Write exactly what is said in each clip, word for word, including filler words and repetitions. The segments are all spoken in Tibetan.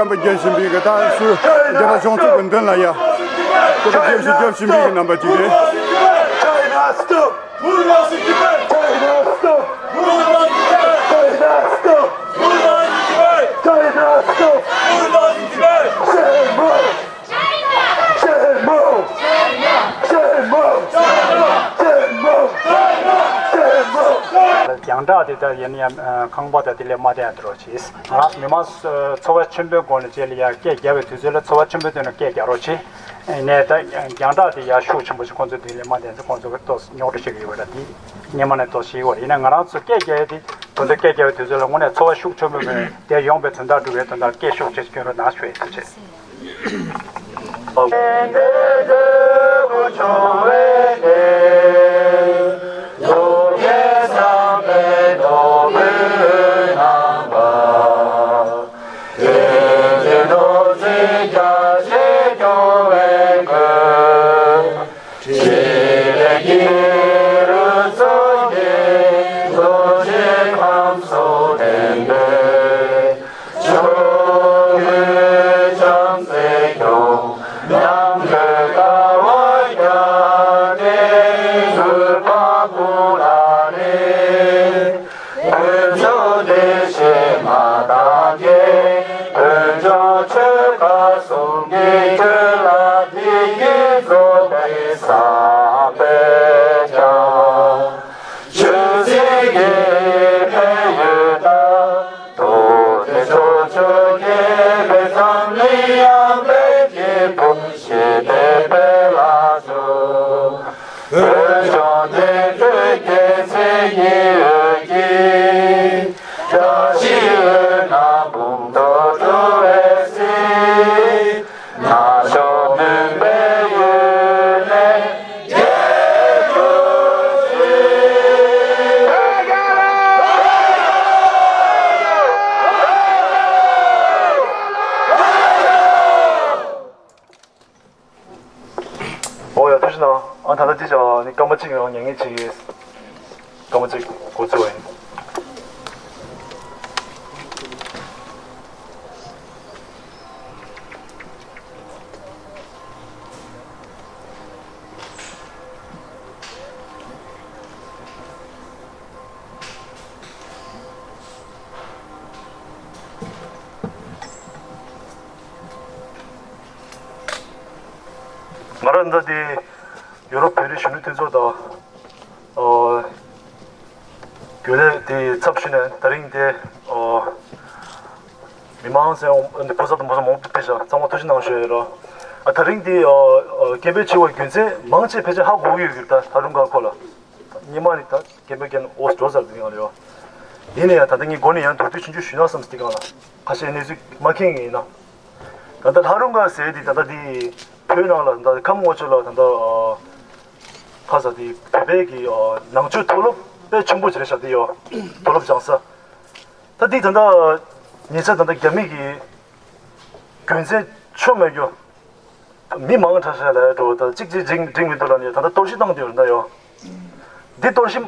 རྣམ་པ་རྒྱལ་བཞིན་པའི་གི་ད་སུ་རྒྱ་ནག་གཞུང་ཚོགས་ཀྱི་མདུན་ལ་ཡ། སྐད་ཆ་རྒྱབ་བཞིན་རྒྱབ་བཞིན་པའི་གི་རྣམ་པ་ཅིག་རེད། China stop! China stop! China stop! China stop! Shame on! Shame on! Shame on! Shame on! རྒྱང་བསྒྲགས་དེ་ལྟར་ཡིན་ན་ཡང་ཁང་པ་དང་དེ་ལས་མ་བསྡད་འགྲོ་ཆེས། ང་མི་མང་ཚོ་ཚོར་བ་ཆེན་པོའི་སྒོ་ནས་རྗེས་ལ་ཡང་སྐད་རྒྱབ་པའི་དུས་ཚོད་ལ་ཚོར་བ་ཆེན་པོའི་ཐོག་ནས་སྐད་རྒྱག་རོགས་གྱིས། ནས་ད་རྒྱང་བསྒྲགས་དེ་ཡར་ཤུགས་ཆེན་པོ་ཞིག་ཁོང་ཚོ་དེ་ལས་མ་བསྡད་ཚེ་ཁོང་ཚོ་གི་ཏོག་ཙམ་རྙོག་དྲ་ཞིག་ཡོད་པ་འདྲ། དེ་སྔོན་མ་ནས་ཏོག་ཙམ་ཞིག་ཡོད་པ་རེད། ཡིན་ན་ང་རང་ཚོ་སྐད་རྒྱག་ཡས་དེ་དོན་དུ་སྐད་རྒྱག་པའི་དུས་ཚོད་ལ་དངོས་གནས་ཚོར་བ་ཤུགས་ཆེན་པོས་དེ་ཡོང་པའི་དོན་དག་སྒྲུབ་པའི་དོན་དག་སྐད་ཤུགས་ཆེ་ཞིག་སྐྱོན་རོགས་གནང་ཞུ་ཡས་ཐུགས་རྗེ་ཆེ། ཨོ་ཡ་ཐུགས་རྗེ་གནང་། ཨ་ད་ལྟ་འདི་ཅག་ནི་སྐར་མ་གཅིག་ཡང་ཉན་ངེས་བྱེད་ཀྱི། སྐར་མ་གཅིག་འགོ་བཙུགས་པ་ཡིན། ང་རང་འདི་ཡུ་རོབ་བོད་རིགས་གཞོན་ནུ་མཐུན་ཚོགས་དང་། ཨོ། རྒྱུན་ལས་དེ་ཚབ་ཞུས་ནས་ད་རིང་དེ་ཨོ། མི་མང་སེམས་འོ་འདི་ཕོ་གསར་དང་ཕོ་གསར་མང་པོ་ཕེབས་ཤག་ཚང་མ་ཐུགས་རྗེ་གནང་ཞུ་ཡ་རོ། ཨ་ད་རིང་དེ་ཨོ་ཨོ་སྐད་འབོད་བྱེད་པ་རྒྱུ་མཚན་མང་ཆེ་ཕལ་ཆེར་ཧ་གོ་གི་ཡོད་ཀྱི་རེད། ད་ད་རུང་ག་ཁོ་ལ་སྔོན་མ་ནི་ད་སྐད་འབོད་མཁན་འོ་འགྲོ་ཚར་དུས་ཡང་རེད་ཡོ། ཡིན་ན་ཡང་ད་ལྟ་ངས་འགོ་ནས་ཡང་མདོར་བསྡུས་ཆུང་ཆུང་ཞུས་ན་བསམ་སྟེ་གང་ལ་ཁ་ཤས་གནས་ཚུལ་མ་མཁྱེན་ངེས་ཡིན་ན། ད་ལྟ་ལྷ་རུང་ག་ཟེར་དེ་ད་ལྟ་དེ་བོད་ནང་ལ་ད་ལྟ་ཁམས་སྔོན་ཆད་ལ་ད་ལྟ་ཨ། ཁ་ས་དེ་བོད་པའི་གི་ཨ་ནང་ཆོས་མཐོ་སློབ་དཔེ་ཆེན་པོ་ཅིག་རེད་ཤག་དེ་ཡོ། མཐོ་སློབ་སྦྱང་ས། ད་དེ་ད་ལྟ་ཉེ་ཆར་ད་ལྟ་རྒྱ་མི་གི་རྒྱུ་མཚན་ཆོ་མེད་རྒྱུ། མི་མང་དྲགས་ཤག་ལ་འགྲོ་ད་གཅིག་གཅིག་འགྲིག་འགྲིག་མི་འདུག་ལ་ནི་ད་ལྟ་གཏོར་བཤིག་བཏང་དེ་ཡོད་ད་ཡོ། འདི་གཏོར་བཤིག་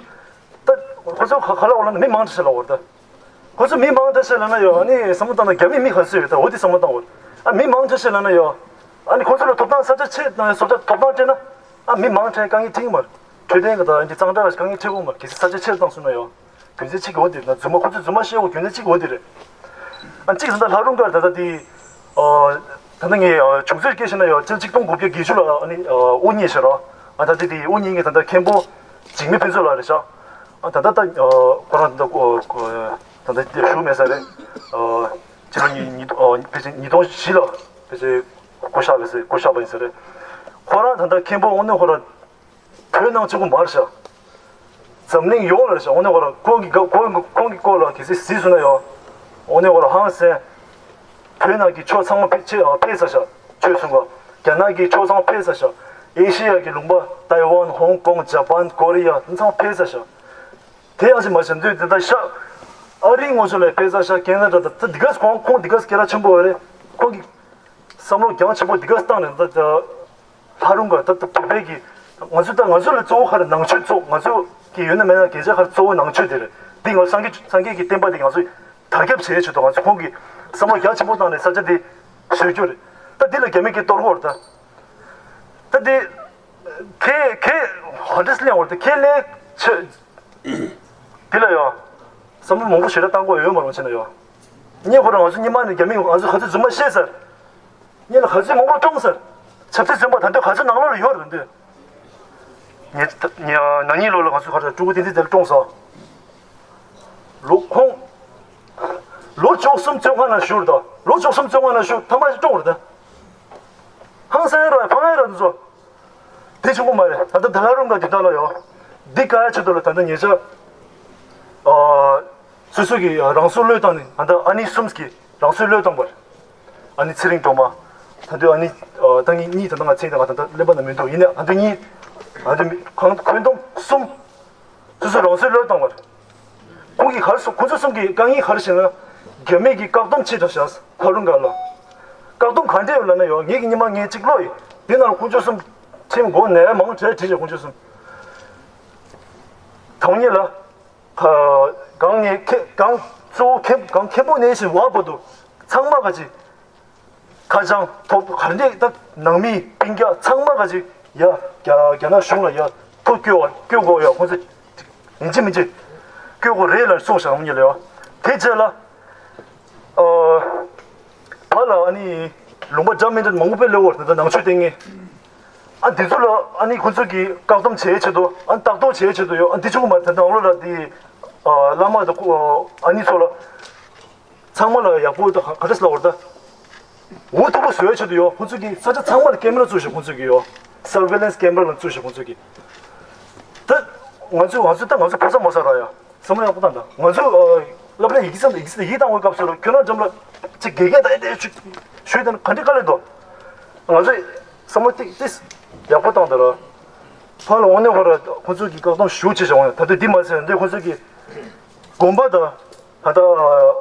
ད་ཁོ་ཚོ་ཁ་ཁ་ལ་འོ་ལ་ནི་མི་མང་དྲགས་ཤག་ལ་འོ་ད། ཁོ་ཚོ་མི་མང་དྲགས་ཤག་ལ་ན་ཡོ། ཨ་ནི་བསམ་བློ་བཏང་ན་རྒྱ་མི་མི་ག་ཚོད་ཡོད་ད་འོ་དེ་བསམ་བློ་བཏང་འོ། ཨ་མི་མང་དྲགས་ཤག་ལ་ན་ཡོ། ཨ་ནི་ཁོ་ཚོ་ལ་ཐོབ་ཐང་ས་ཆ་ཆེ་ན་ཡོ་ས་ཆ་ཐོབ་ཐང་སྤྲད་ན། ཨ་མི་མང་དྲགས་དཀའ་ངལ་འཕྲད་ཀྱི་མ་རེད། འཕྲོད་བསྟེན་གི་ད་ཨ་ནི་གཙང་སྦྲ་ལ་དཀའ་ངལ་འཕྲད་ཀྱི་མ་རེད། གལ་སྲིད་ས་ཆ་ཆེ་རུ་བཏང་སོང་ན་ཡོ། རྒྱུ་མཚན་གཅིག་གི་འོ་དེ་རེད་ན་རྫུན་མ་ཁོ་ཚོས་རྫུན་མ་བཤད་འོ་རྒྱུ་མཚན་གཅིག་གི་འོ་དེ་རེད། ཨ་གཅིག་ད་ལྟ་ལྷ་རུང་གར་ད་ལྟ་དེ། ཨ་ད་ལྟ་ངས་ཨ་བྱུང་ཚུལ་སྐད་བཤད་ན་ཡང་ཕྱི་ལོ་ཆིག་སྟོང་དགུ་བརྒྱ་བརྒྱད་ཅུ་ལ་ཨ་ནི་ཨ་དབུ་བརྙེས་ཤག་ར། ཨ་ད་ལྟ་དེ་དབུ་བརྙེས་མཁན་ད་ལྟ་མཁན་པོ་འཇིགས་མེད་ཕུན་ཚོགས་ལགས་རེད་ཤག་ཨ་ད་ལྟ་ད་ཨ་ཁོ་རང་ད་ལྟ་ཨ་ད་ལྟ་དེ་བཞུགས་མེད་ས་རེད། ཨ་ཕྱི་ལོ་ཉིས་ཉིས་ཨ་ཕལ་ཆེར་ཉིས་སྟོང་བཞི་ལ་ཕལ་ཆེར་སྐུ་གཤེགས་པ་ཟེར་སྐུ་གཤེགས་པ་ཡིན་ས་རེད། ཁོ་རང་ད་ལྟ་མཁན་པོ་དབུ་ནི་ཁོ་རང་བོད་ནང་གཅིག་པུ་མ་རེད་ཤག་འཛམ་གླིང་ཡོངས་ལ་རེད་ཤག་འོ་ནས་ཁོ་རང་ཁོང་གི་ཁོང་གི་ཁོང་གི་སྐོར་ལ་གལ་སྲིད་གཟིགས་སོང་ན་ཡང་། འོ་ནས་ཁོ་རང་ཧང་སན། བོད་ནང་གི་ཕྱོགས་ཚང་མ་ཕེ་ཕེ་ཕེབས་ཚར་ཤག་ཆོས་གསུང་ག་རྒྱ་ནག་གི་ཕྱོགས་ཚང་མ་ཕེབས་ཚར་ཤག་ཨེ་ཤེ་ཡ་གི་ལུང་པ་ཏའེ་ཝན་ཧོང་ཀོང་ཇ་པན་ཀོ་རི་ཡ་ཚང་མ་ཕེབས་ཚར་ཤག་དེ་ཡང་ཅིག་མ་ཤེས་འདུག་དེ་ལྟར་ཤག་ཨ་རིའི་ངོས་ཕྱོགས་ལ་ཕེབས་ཚར་ཤག་ཁེ་ན་ཌ་ད་ད་འདི་ག་ཁོང་ཁོང་འདི་ག་སྐད་གྲགས་ཆེན་པོ་བ་རེད། ཁོང་གི་བསམ་བློ་རྒྱང་ཆེན་པོ་འདི་ག་བཏང་ནས་ད་ད། ལྷ་རུང་ག་ད་ད་བོད་པའི་གི་ང་ཚོ་ད་ང་ཚོ་ལ་གཙོ་བོ་ག་རེ་ནང་ཆོས་གཙོ་ང་ཚོ་གི་ཡོད་ན་མེད་ན་སྐད་ཆ་ག་རེ་གཙོ་བོ་ནང་ཆོས་དེ་རེད། འདི་ང་ཚོ་སངས་རྒྱས་སངས་རྒྱས་ཀྱི་བསྟན་པ་འདི་ང་ཚོ་དར་ཁྱབ་བྱེད་ཆེད་དུ་ང་ཚོ་ཁོང་གི་ བསམ་བློ་རྒྱ་ཆེན་པོ་བཏང་ནས་ས་ཆ་འདི་བཟོས་རྒྱུ་རེད། ད་འདི་ལ་རྒྱ་མི་གིས་གཏོར་དགོས་རེད་ད། ད་འདི་ཁེ་ཁེ་ཧོ་ཏེས་ལེན་བར་དུ་ཁེ་ལེན་ཆེ། འདི་ལ་ཡོ། བསམ་བློ་མང་པོ་ཞེ་དྲག་བཏང་དགོས་ཡོད་མ་རུང་ཆེ་ན་ཡོ། ངས་ཁོ་རང་ང་ཚོ་སྔོན་མ་ནས་རྒྱ་མི་ང་ཚོ་ག་ཚོད་རྫུན་མ་བཤད་ཟེར། ངས་ལ་ག་ཚོད་མང་པོ་བཀྲོངས་ཟེར། ཆབ་སྲིད་བཙོན་པ་ད་འདོད་ག་ཚོད་ནང་ལོགས་ལ་ཡོད་རེད་འདོད། ངས་ད་ངས་ན་ནིང་ལོ་ལ་ང་ཚོ་ཁ་ཐག་ཀྲུང་གོ་བསྟན་འཛིན་དེ་ལ་བཀྲོངས་སོང་། ལོ་ཁོང་། ལོ་བཅུ་གསུམ་བཙོན་ཁང་ནང་བཞུགས་རེད་ད། ལོ་བཅུ་གསུམ་བཙོན་ཁང་ནང་བཞུགས་ཐ་མ་ཞིག་བཀྲོངས་རེད་ད། ཧང་སང་ཡ་ར་ཕང་ཡ་ར་འདི་ཚོ། དེ་བྱུང་གི་མ་རེད། ད་ལྟ་ད་ལ་རུང་ག་དེ་དག་ལ་ཡོ། འདི་ག་ཡ་ཆེད་དུ་ལ་ད་ལྟ་ཉེ་ཆར། ཨ། སོ་སོ་གི་རང་སྲོག་བློས་བཏང་ནས་ད་ལྟ་ཨ་ནི་གསུམ་གྱིས་རང་སྲོག་བློས་བཏང་བར། ཨ་ནི་ཚེ་རིང་སྒྲོལ་མ། ད་དུང་ཨ་ནི། ཨ། ད་ངེད་གཉིས་ད་ལྟ་ང་ཚེ་ད་ང་ད་ལྟ་གླེན་པ་ན་མི་འདུག་ཡིན་ནའི་ད་དུང་གཉིས། ད་དུང་མི་གང་འཁོན་སྡོམ་གསུམ། སོ་སོ་རང་སྲོག་བློས་བཏང་བར། ཁོང་གིས་ག་རེ་གསུངས། ཁོང་ཚོ་གསུམ་གྱིས་དཀའ་ངལ་ག་རེ་བྱས་ན། རྒྱ་མི་གིས་བཀག་སྡོམ་བྱེད་ཐུབ་བཞག་ལྷ་རུང་སྒར་ལ། བཀག་སྡོམ་ག་འདྲས་ཡོད་ལབ་ན་ཡོ། ངེད་ཀྱི་ཉི་མ་ངས་གཅིག་ཀློག་ཡིན། དེ་ནང་ལ་ཁོང་ཚོ་གསུམ་ཁྲིམས་མགོ་ནས་མང་གྲས་བྲིས་བྱས་ཁོང་ཚོ་གསུམ། དང་ཉིད་ལ། གང་ནས་ཁེ་གང་གཙོ་བོ་ཁེ་གང་ཁེ་པོ་ནས་ཞིག་བ་བར་དུ་ཚང་མ་ག་ཅིག་ཁ་བྱང་ཐོག་ག་འདྲས་ད་ནང་མི་སྤུན་ཀྱག་ཚང་མ་ག་ཅིག་ཡ་རྒྱ་རྒྱ་ནག་གཞུང་ལ་ཡ་ཐོ་བཀོད་བ་བཀོད་དགོས་ཡ་ཁོང་ཚོ་ཡིན་གཅིག་མིན་གཅིག་བཀོད་དགོས་རེད་ལ་གསུངས་བཞག་མི་ཉེ་ལ་ཡ། དེ་རྗེས་ལ་ཨ་བ་ལ་ཨ་ནི་ལུང་པ་འདྲ་མི་འདྲ་མང་པོ་དཔེ་ལོས་བར་དེ་ད་ནང་ཆོས་ལྟས་ངན། ཨ་འདི་ཚོ་ལ་ཨ་ནི་ཁོ་ཚོ་གིས་བཀག་སྡོམ་བྱེད་ཆེད་དུ་ཨ་ནི་ལྟ་རྟོག་བྱེད་ཆེད་དུ་ཡོད། ཨ་འདི་ཆུང་མ་དེ་ནང་ལོ་ལ་དེ་ཨ་བླ་མ་དང་ཨ་ནི་ཚོ་ལ་ཚང་མ་ལ་ཡག་པོ་ད་ག་འདྲ་ཟེར་ལ་བར་ད་འུ་ཐུག་པོ་བཟོས་ཆེད་དུ་ཡོད། ཁོ་ཚོ་གིས་ས་ཆ་ཚང་མ་ལ་ཀེམ་ར་བཙུགས་ཤག་ཁོ་ཚོ་གིས་ཡོད། སར་ཝེ་ལན་སི་ཀེམ་ར་ལ་བཙུགས་ཤག་ཁོ་ཚོ་གིས། ད་ང་ཚོ་ང་ཚོ་ད་ང་ཚོ་ཕ་ས་མ་ས་ར་ཡ། བསམ་བློ་ཡག་པོ་བཏང་དང་། ང་ཚོ་ཨ་སློབ་གྲྭ་ཡི་གེ་ཚང་ཡི་གེ་ཚང་ཡིག་བཏང་བའི་སྐབས་སུ་ལ་ཁྱོད་རང་འགྲམ་ལ་ཅིག་དགེ་རྒན་དང་ཨེ་འདྲ་ཞུ་ཞུས་དང་ག་འདྲི་དཀའ་ལས་འདུག་ང་ཚོས་བསམ་བློ་ཏིག་ཏིག་ཡག་པོ་བཏང་དང་ར། ཕར་ལ་འོ་ནས་ཧོ་ར་ཁོ་ཚོ་གི་བཀག་སྡོམ་ཞུ་ཅེས་བྱ་འོང་ཡ། ད་དུང་འདི་མ་ཟད་འདི་ཁོ་ཚོ་གི་དགོན་པ་དང་ད་ལྟ་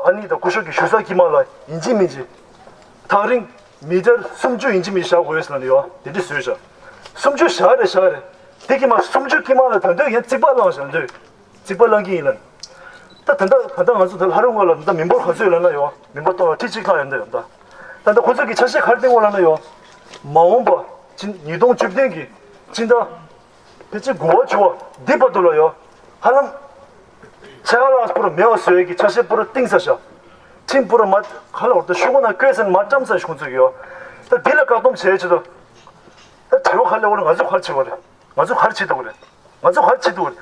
ཨ་ནི་དང་སྐུ་ཞབས་ཀྱི་ཞུ་ས་ཀྱི་མ་ལ་ཡིན་གཅིག་མིན་གཅིག་ཐག་རིང་མི་ཊར་སུམ་ཅུ་ཡིན་གཅིག་མིན་གཅིག་བཞག་དགོས་ཟེར་ནས་ཡོད། དེ་འདྲ་བཟོས་བཞག་སུམ་ཅུ་བཞག་རེད་བཞག་རེད། དེ་ཀྱི་མ་སུམ་ཅུ་ཀྱི་མ་ལ་ད་འདོད་ཡན་རྩིག་པ་བླངས་བཞག་འདོད། རྩིག་པ་བླངས་ཀྱི་ཡིན་ལ། ད་ད་ལྟ་ད་ལྟ་ང་ཚོ་ད་ལྷ་རུ་ང་ལ་ད་མི་འབོར་ག་ཚོད་ལ་ན་ཡོད། མི་འབོར་སྟོང་ལ་ཁྲི་གཅིག་ལྷག་ཡོད་འདོད་ཡོད་ད། ད་ལྟ་ཁོ་ཚོ་གི་ཆ་ཤས་ག་རེ་བསྟན་དགོས་ལ་ན་ཡོད། མ་འོངས་པ་ཕྱི་ཉིས་སྟོང་བཅུ་བདུན་གི་ཕྱི་ཟླ་ཕལ་ཆེར་དགུ་བ་བཅུ་བ་འདི་བར་དུ་ལ་ཡོད། ཧ་ལམ་ཆ་ག་ལ་པུ་ར་མེ་བ་བཟོས་ཀྱི་ཆ་ཤས་པུ་ར་གཏིང་ས་བཞག་ཁྲིམས་པུ་ར་མ་ཁ་ལ་བར་དུ་ཤོག་གུ་ན་བཀོད་ཟིན་མ་བཀྲམ་ས་ཁོང་ཚོ་གི་ཡོད། ད་འདི་ལ་བཀག་སྡོམ་བྱས་ཆེད་དུ་ད་དྲི་བ་ག་ལས་བར་ང་ཚོ་ག་རེ་བྱེད་པ་རེད། ང་ཚོ་ག་རེ་བྱེད་ཐུབ་པ་རེད། ང་ཚོ་ག་རེ་བྱེད་ཐུབ་པ་རེད།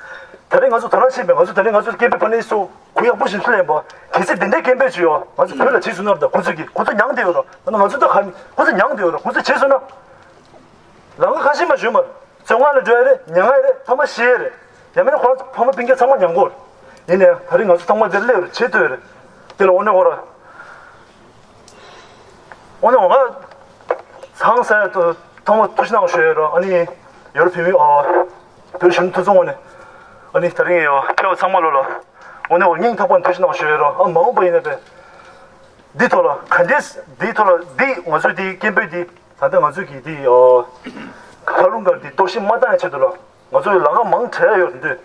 ད་རེས་ང་ཚོ་དོ་སྣང་བྱེད་པས་ང་ཚོ་ད་རེས་ང་ཚོ་སྐད་འབོད་ཕ་ནས་སུ་གུ་ཡག་པོ་ཞིག་ལྷུ་ལེན་པ་གལ་སྲིད་འདི་འདྲའི་སྐད་འབོད་བྱེད་ཡོད། ང་ཚོ་བོད་ལ་བྱེད་སོང་ན་ད་ཁོ་ཚོ་གིས་ཁོ་ཚོ་མྱངས་བསྡད་ཡོད་ར། ད་ང་ཚོ་ད་ག་ཁོ་ཚོ་མྱངས་བསྡད་ཡོད་ར། ཁོ་ཚོ་བྱེད་སོང་ན་ལམ་ཁ་ཁ་ཤས་མ་ཞུ་མ་རེད། བཙོན་ཁང་ལ་འགྲོ་ཡ་རེད། མྱང་ཡ་རེད། ཕ་མ་ཤི་ཡ་རེད། ཡང་མིན་ན་ཁོ་རང་ཕ་མ་སྤུན་ཀྱག་ཚང་མ་མྱང་གོ་རེད། ཡིན་ནའི་ད་རེས་ང་ཚོ་ཚང་མ་འདིར་སླེབས་རེད། བྱེད་ཐུབ་ཡ་རེད། དེ་ལ་འོ་ནས་འོ་ར། འོ་ནས་འོ་ང་ཚང་ས་ཡ་ཐོག་མ་ཐུགས་རྗེ་གནང་ཞུ་ཡ་ར། ཨ་ནི་ཡོ་རོབ་བོད་མི་ཨ་བོད་གཞོན་ཐུབ་ཚང་འོ་ནས་ཨ་ནི་ད་རིང་ཡོ་ཕེབས་པ་ཚང་མ་ལོ་ལ་འོ་ནས་འོ་སྙིང་ཐག་པ་ནས་ཐུགས་རྗེ་གནང་ཞུ་ཡ་ར། ཨ་མ་འོངས་པ་ཡིན་ན་པས་འདི་ཐོག་ལ་ག་འདྲས་འདི་ཐོག་ལ་འདི་ང་ཚོའི་འདི་སྐད་འབོད་འདི་ད་ལྟ་ང་ཚོའི་གི་འདི་ཨ་ཁ་རུང་གར་འདི་གཏོར་བཤིག་མ་བཏང་ཡ་ཆེད་དུ་ལ། ང་ཚོ་ལས་ཀ་མང་དྲགས་ཡོད་འདུག་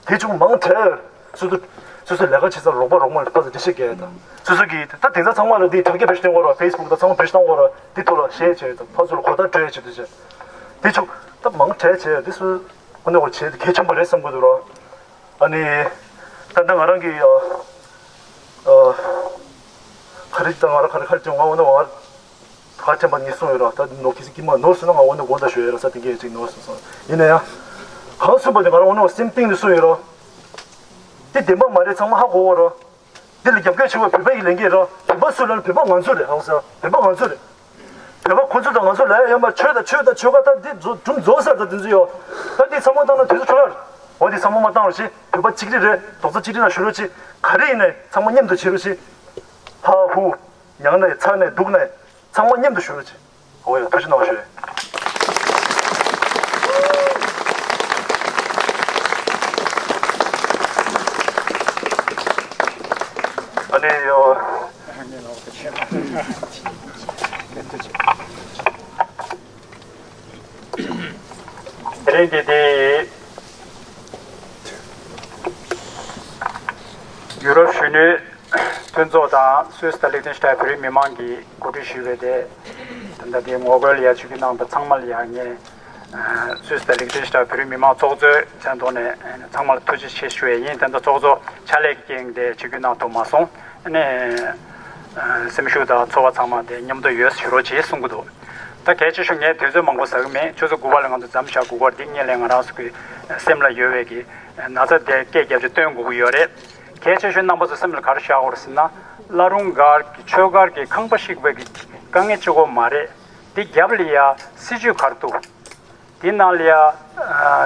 དེ་ཅུང་མང་དྲགས་ཡོད། སོ་སོ་སོ་སོ་ལས་ཀ་བྱེད་ས་རོགས་པ་རོགས་མ་ལ་ཕར་ཚུར་འགྲེལ་བཤད་རྒྱག་ཡ་དང་། སོ་སོ་གིས་ད་དེང་སང་ཚང་མ་ལ་འདི་དྲ་རྒྱ་བེད་སྤྱོད་གཏོང་དགོས་ར། ཕེ་སི་བུག་དང་ཚང་མ་བེད་སྤྱོད་གཏོང་དགོས་ར། འདི་ཐོག་ལ་ཤེར་བྱས་དང་ཕར་ཚུར་ལ་གོ་བརྡ་སྤྲོད་ཡ་བྱེད་དུ་བྱས། དེ་ཅུང་ད་མང་དྲགས་བྱས་ཡོད། འདི་སུ་ཁོ་ནས་འོ་བྱས་ཏེ་གལ་ཆེན་པོ་རེད་བསམ་གི་འདུག་ར། ཨ་ནི། ད་ལྟ་ང་རང་གི་ཨ་ཨ་ག་རེ་ད་ང་རང་ག་རེ་ག་རེ་ཅང་ང་འོ་ན་བ་ཕར་འཐེན་པ་ངས་གསུངས་ཡོད་ར། ད་ནོར་གི་སི་ཀི་མ་ནོར་སོང་ན་ང་འོ་ན་དགོངས་དག་ཞུ་ཡོད་ར། ས་དེ་གས་ཅིག་ནོར་སོང་སོང་ཡིན་ན་ཡང་། གང་གསུངས་པ་དེ་ང་རང་འོ་ན་བ་སེམས་གཏིང་ནས་གསུངས་ཡོད་ར། དེ་བདེན་པ་མ་རེད། ཚང་མ་ཧ་གོ་གོ་ར། འདི་ལ་རྒྱབ་སྐྱོར་བྱེད་པ་བོད་པ་ཡི་ལས་འགན་ར། བོད་པ་སུ་ལ་ནི་བོད་པ་ང་ཚོ་རེད། ཧང་སང་བོད་པ་ང་ཚོ་རེད། བོད་པ་ཁོ་ཚོ་དང་ང་ཚོ་ལ་ཡ་ཡོད་མ་ཆོས་དང་ཆོས་དང་ཆོས་ཀ་ད་འདི་རྫོ་གྲུམ་རྫོགས་ས་ད་དེ་ཚོ་ཡོད། ད་འདི་ཚང་མ་བཏང་ན་དུས་ཚོད་འཕྲོ་བརླག་འོ་འདི་ཚང་མ་མ་བཏང་རོགས་ཞེས། བོད་པ་གཅིག་སྒྲིལ་རེད། རྡོག་རྩ་གཅིག་སྒྲིལ་ན་ཞུ་རོགས་ཅིག་ག་རེ་ཡིན་ནའི་ཚང་མ་མཉམ་དུ་བྱེད་རོགས་ཅིག་ཧ་ཧུ། མྱངས་ནའི་ཚ་ནའི་སྡུག་ནའི་ཚང་མ་མཉམ་དུ་ཞུ་རོགས་ཅིག་འོ་ཡ་ཐུགས་རྗེ་གནང་ཞུ། ཨ་ནི་ཡོ། དེ་རིང་འདི་དེ་ཡུ་རོབ་གཞོན་ནུའི་ མཐུན་ཚོགས་དང་སུད་སི་དང་ལིག་ཏེན་ཤི་ཊེན་བོད་རིགས་མི་མང་གིས་གོ་སྒྲིག་ཞུས་པའི་དེ། ད་ལྟ་དེའི་ངོ་རྒོལ་ལ་ཡ་ཆིབས་བསྒྱུར་གནང་པ་ཚང་མ་ལ་ཡ་ངས་སུད་སི་དང་ལིག་ཏེན་ཤི་ཊེན་བོད་རིགས་མི་མང་ཚོགས་གཙོའི་མཚན་ཐོག་ནས་ཚང་མ་ལ་ཐུགས་རྗེ་ཆེ་ཞུ་ཡས་ཡིན། ད་ལྟ་ཚོགས་གཙོ་ཕྱག་ལས་ཀྱི་རྐྱེན་དེ་ཆིབས་བསྒྱུར་གནང་ཐུབ་མ་སོང་། ཨ་ནི་སེམས་ཤུགས་དང་ཚོར་བ་ཚང་མ་དེ་མཉམ་དུ་ཡོད་ཞུ་རོགས་བྱེད་གསུང་གི་འདུག་ད་གལ་ཆེ་ཤོས་ངས་དུས་ཚོད་མང་པོ་ཟ་གི་མེད། ཆུ་ཚོད་དགུ་པ་ལ་ང་ཚོ་མཚམས་བཞག་དགོས་སྐོར་འདི་སྔོན་ལ་ང་རང་ཚོ་གི་སེམས་ལ་ཡོད་པའི་གི་ན་ཚ་དེ་སྐད་རྒྱབ་ཅིག་སྟོན་དགོས་ཀྱི་ཡོད་རེད། གལ་ཆེ་ཤོས་རྣམ་པ་ཚོ་སེམས་ལ་ག་རེ་བཞག་དགོས་རེད་ཟེར་ན། བླ་རུང་སྒར་གྱི་ཆོས་སྒར་གྱི་ཁང་པ་བཤིག་པའི་གི་དཀའ་ངལ་གཅིག་པོ་མ་རེད། འདི་རྒྱབ་ལ་ཡ་སྲིད་ཇུས་ག་རེ་འདུག་འདི་ནང་ལ་ཡ་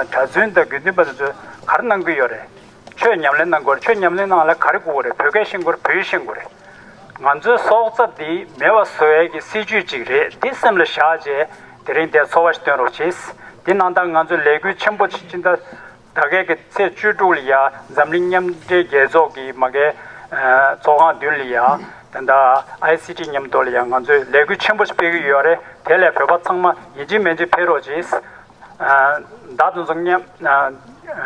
གྲྭ་བཙུན་དང་དགེ་འདུན་པ་དེ་ཚོས་ག་རེ་གནང་གི་ཡོད་རེད། ཆོས་ཉམས་ལེན་གནང་དགོས་རེད། ཆོས་ཉམས་ལེན་ནང་ལ་ག་རེ་དགོས་རེད། བོད་སྐད་ཤེས་དགོས་རེད། བོད་ཡིག་ཤེས་དགོས་རེད། ང་ཚོའི་སྲོག་རྩ་འདི་མེད་པ་བཟོ་ཡས་ཀྱི་སྲིད་ཇུས་ཅིག་རེད། འདི་སེམས་ལ་བཞག་བྱས་དེ་རིང་འདིར་ཚོར་བ་ཞིག་སྟོན་རོགས་གྱིས། འདི་ནང་ལྟར་ང་ཚོས་ལས་འགུལ་ཆེན་པོ་ཅིག་སྤྱི་ཟླ་ད་གའི་གི་ཚེས་བཅུ་དྲུག་ལ་ཡ་འཛམ་གླིང་མཉམ་འབྲེལ་རྒྱལ་ཚོགས་ཀྱི་མ་གའི་ཚོགས་ཁང་མདུན་ལ་ཡ་ད་ལྟ་ཨའི་སི་ཊི་མཉམ་དུ་ལ་ཡ་ང་ཚོས་ལས་འགུལ་ཆེན་པོ་ཞིག་སྤེལ་གི་ཡོད་རེད། དེ་ལ་བོད་པ་ཚང་མ་ཡིན་གཅིག་མིན་གཅིག་ཕེབས་རོགས་གྱིས། ཨ་ད་དུང་ཚོ་མཉམ་ཨ་ཨ་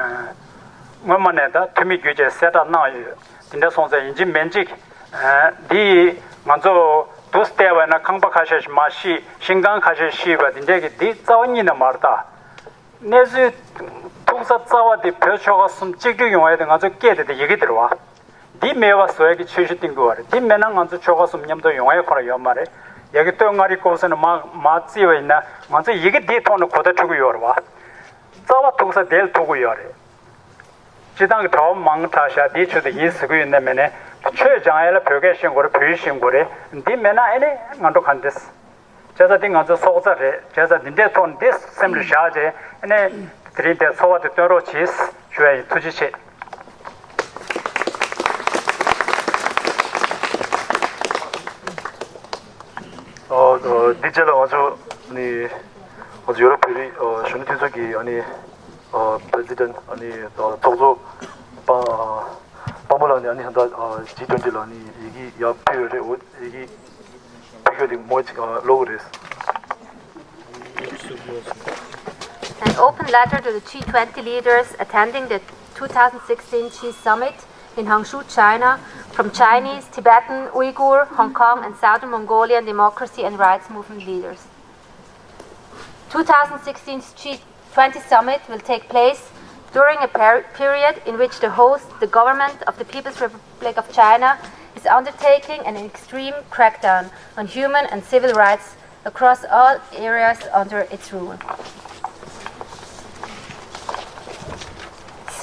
སྔོན་མ་ནས་ད་འཐུས་མི་བརྒྱུད་བཅས་གསལ་བསྒྲགས་གནང་ཡོད། དེ་འདྲ་སོང་ཙང་ཡིན་གཅིག་མིན་གཅིག་ཨ་འདི་ང་ཚོ་དུ་བལྟས་པ་ཡིན་ན་ཁང་པ་ཁ་ཤས་ཤིག་མར་བཤིག་ཤིང་སྒང་ཁ་ཤས་བཤིག་པ་དེ་འདྲས་ཀྱི་འདི་རྩ་བ་ཉིད་ནས་མ་རེད་ད། གནས་ཚུལ་ཐུག་ས་རྩ་བ་དེ་བོད་ཆོལ་ཁ་གསུམ་གཅིག་སྒྲིལ་ཡོང་ཡས་དེ་ང་ཚོ་སྐད་དེ་དེ་ཡི་གེ་དེ་རེད་བ། འདི་མེད་པ་བཟོ་ཡས་ཀྱི་ཆོས་གཞི་བཏིང་དགོས་པ་རེད། འདི་མེད་ན་ང་ཚོ་ཆོལ་ཁ་གསུམ་མཉམ་དུ་ཡོང་ཡས་ཁོ་རང་ཡོད་མ་རེད། ཡ་གི་སྟོད་མངའ་རིས་ཀོང་ས་ནས་མར་མར་བརྩིས་པ་ཡིན་ན་ང་ཚོ་ཡི་གེ་འདིའི་ཐོག་ནས་གོ་བརྡ་འཕྲོད་ཀྱི་ཡོད་རེད་བ། རྩ་བ་ཐུག་ས་དེ་ལ་ཐུག་གི་ཡོད་རེད། སྤྱི་བཏང་གི་གྲྭ་བ་མང་དྲགས་ཤག་འདིའི་ཆོས་དེ་ཡིན་ཟེར་གི་ཡོད་ནའི་མེད་ནའི་ཆོས་སྦྱང་ཡས་ལ་བོད་སྐད་ཤེས་དགོས་རེད། བོད་ཡིག་ཤེས་དགོས་རེད། འདི་མེད་ན་ཨེ་ནས་ང་འགྲོ་ག་འདྲས། བྱས་ཙང་འདི་ང་ཚོའི་སྲོག་རྩ་རེད། བྱས་ཙང་འདི་འདྲའི་ཐོག་ནས་འདི་སེམས་ལ་བཞག་བྱས་ཨེ་ནས་དེ་རིང་འདིར་ཚོར་བ་དེ་སྟོན་རོགས་གྱིས་ཞུ་ཡ་ཡིན། ཐུགས་རྗེ་ཆེ། ཨོ། ཨོ། འདི་རྗེས་ལ་ང་ཚོ་ནི་ང་ཚོ་ཡོ་རོབ་བོད་རིགས་ཨོ་གཞོན་ནུ་མཐུན་ཚོགས་ཀྱི་ཨ་ནི་ཨོ་པི་རེ་སི་ཌེན་ཊི་ཨ་ནི་ཨོ་ཚོགས་གཙོ་པ་པ་མོ་ལགས་ནས་ཨ་ནི་ད་ལྟ་ཨོ་ཇི་ཊུ་ཝེན་ཊི་ལ་ཨ་ནི་ཡི་གེ་ཡར་ཕུལ་ཡོད་རེད། འོ་ཡི་གེ་ཕུལ་ཡོད་དེ་མོ་ཅིག་ཨོ་ཀློག་གི་རེད། An open letter to the G twenty leaders attending the two thousand sixteen G Summit in Hangzhou, China, from Chinese, Tibetan, Uyghur, Hong Kong, and Southern Mongolian democracy and rights movement leaders. two thousand sixteen G twenty Summit will take place during a per- period in which the host, the government of the People's Republic of China, is undertaking an extreme crackdown on human and civil rights across all areas under its rule.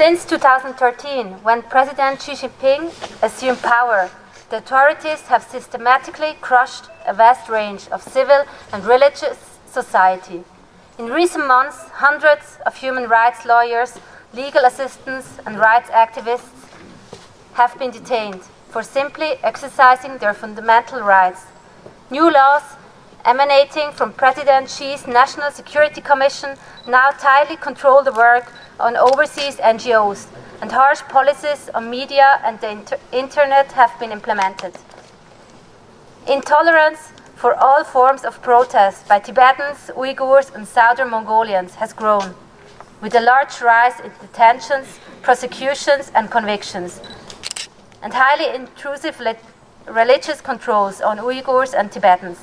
Since two thousand thirteen, when President Xi Jinping assumed power, the authorities have systematically crushed a vast range of civil and religious society. In recent months, hundreds of human rights lawyers, legal assistants, and rights activists have been detained for simply exercising their fundamental rights. New laws emanating from President Xi's National Security Commission now tightly control the work on overseas N G Os, and harsh policies on media and the inter- internet have been implemented. Intolerance for all forms of protest by Tibetans, Uyghurs, and Southern Mongolians has grown, with a large rise in detentions, prosecutions, and convictions, and highly intrusive lit- religious controls on Uyghurs and Tibetans.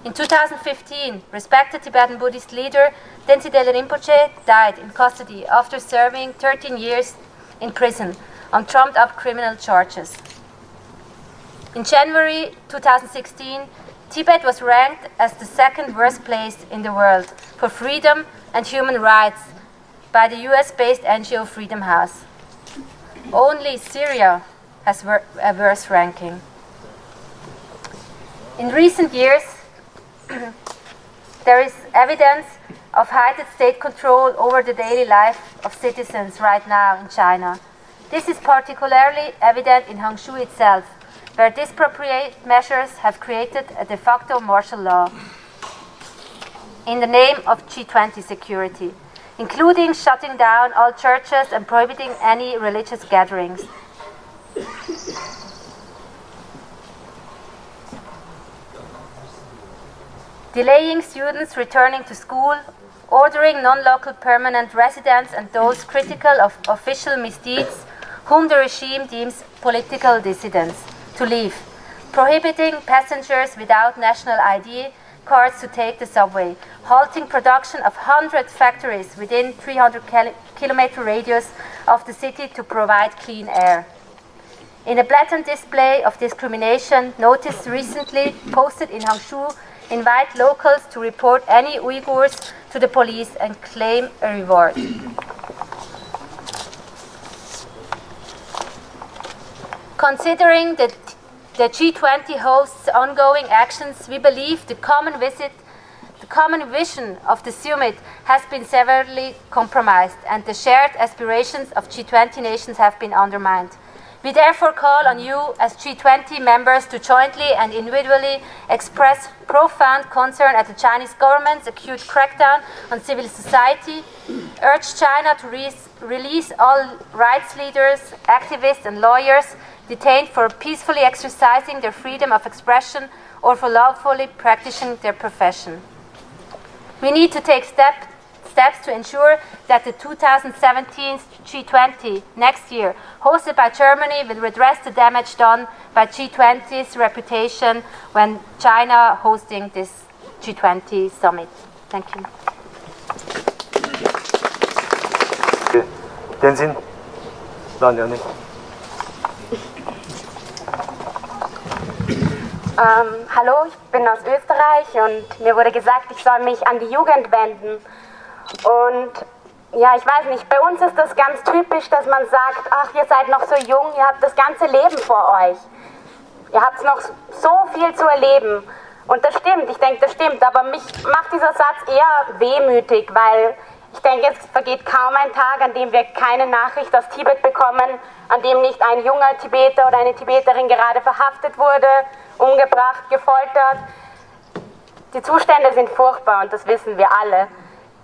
In two thousand fifteen, respected Tibetan Buddhist leader Tenzin Delrim Rinpoche died in custody after serving thirteen years in prison on trumped up criminal charges. In January two thousand sixteen, Tibet was ranked as the second worst place in the world for freedom and human rights by the U S based N G O Freedom House. Only Syria has wor- a worse ranking. In recent years, there is evidence of heightened state control over the daily life of citizens right now in China. This is particularly evident in Hangzhou itself, where disproportionate measures have created a de facto martial law in the name of G twenty security, including shutting down all churches and prohibiting any religious gatherings. Delaying students returning to school, ordering non-local permanent residents and those critical of official misdeeds whom the regime deems political dissidents. to leave, prohibiting passengers without national I D cards to take the subway, halting production of one hundred factories within three hundred kil- kilometer radius of the city to provide clean air. In a blatant display of discrimination, notice recently posted in Hangzhou invite locals to report any Uyghurs to the police and claim a reward. Considering the, the G twenty host's ongoing actions, we believe the common visit, the common vision of the summit has been severely compromised, and the shared aspirations of G twenty nations have been undermined. We therefore call on you as G twenty members to jointly and individually express profound concern at the Chinese government's acute crackdown on civil society, urge China to re- release all rights leaders, activists, and lawyers detained for peacefully exercising their freedom of expression or for lawfully practicing their profession. We need to take step, steps to ensure that the two thousand seventeen G twenty next year, hosted by Germany, will redress the damage done by G twenty's reputation when China hosting this G twenty summit. Thank you. བསྟན་འཛིན་ལགས་ནས་ནི། Ähm, hallo, ich bin aus Österreich und mir wurde gesagt, ich soll mich an die Jugend wenden. Und ja, ich weiß nicht, bei uns ist das ganz typisch, dass man sagt, ach, ihr seid noch so jung, ihr habt das ganze Leben vor euch. Ihr habt noch so viel zu erleben. Und das stimmt, ich denke, das stimmt, aber mich macht dieser Satz eher wehmütig, weil ich denke, es vergeht kaum ein Tag, an dem wir keine Nachricht aus Tibet bekommen, an dem nicht ein junger Tibeter oder eine Tibeterin gerade verhaftet wurde, umgebracht, gefoltert. Die Zustände sind furchtbar und das wissen wir alle.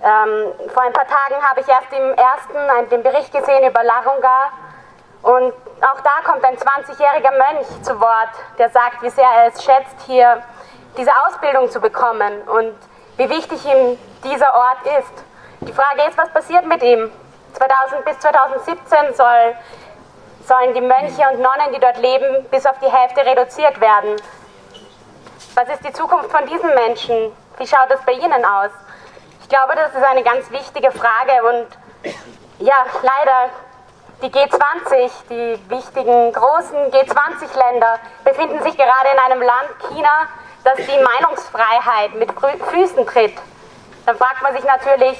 Ähm, vor ein paar Tagen habe ich erst im ersten einen, den Bericht gesehen über Larunga. Und auch da kommt ein zwanzigjähriger Mönch zu Wort, der sagt, wie sehr er es schätzt, hier diese Ausbildung zu bekommen und wie wichtig ihm dieser Ort ist. Die Frage ist, was passiert mit ihm? Zweitausend bis zweitausendsiebzehn soll, sollen die Mönche und Nonnen, die dort leben, bis auf die Hälfte reduziert werden. Was ist die Zukunft von diesen Menschen? Wie schaut es bei ihnen aus? Ich glaube, das ist eine ganz wichtige Frage und ja, leider, die G zwanzig, die wichtigen großen G zwanzig-Länder befinden sich gerade in einem Land, China, das die Meinungsfreiheit mit Frü- Füßen tritt. Dann fragt man sich natürlich,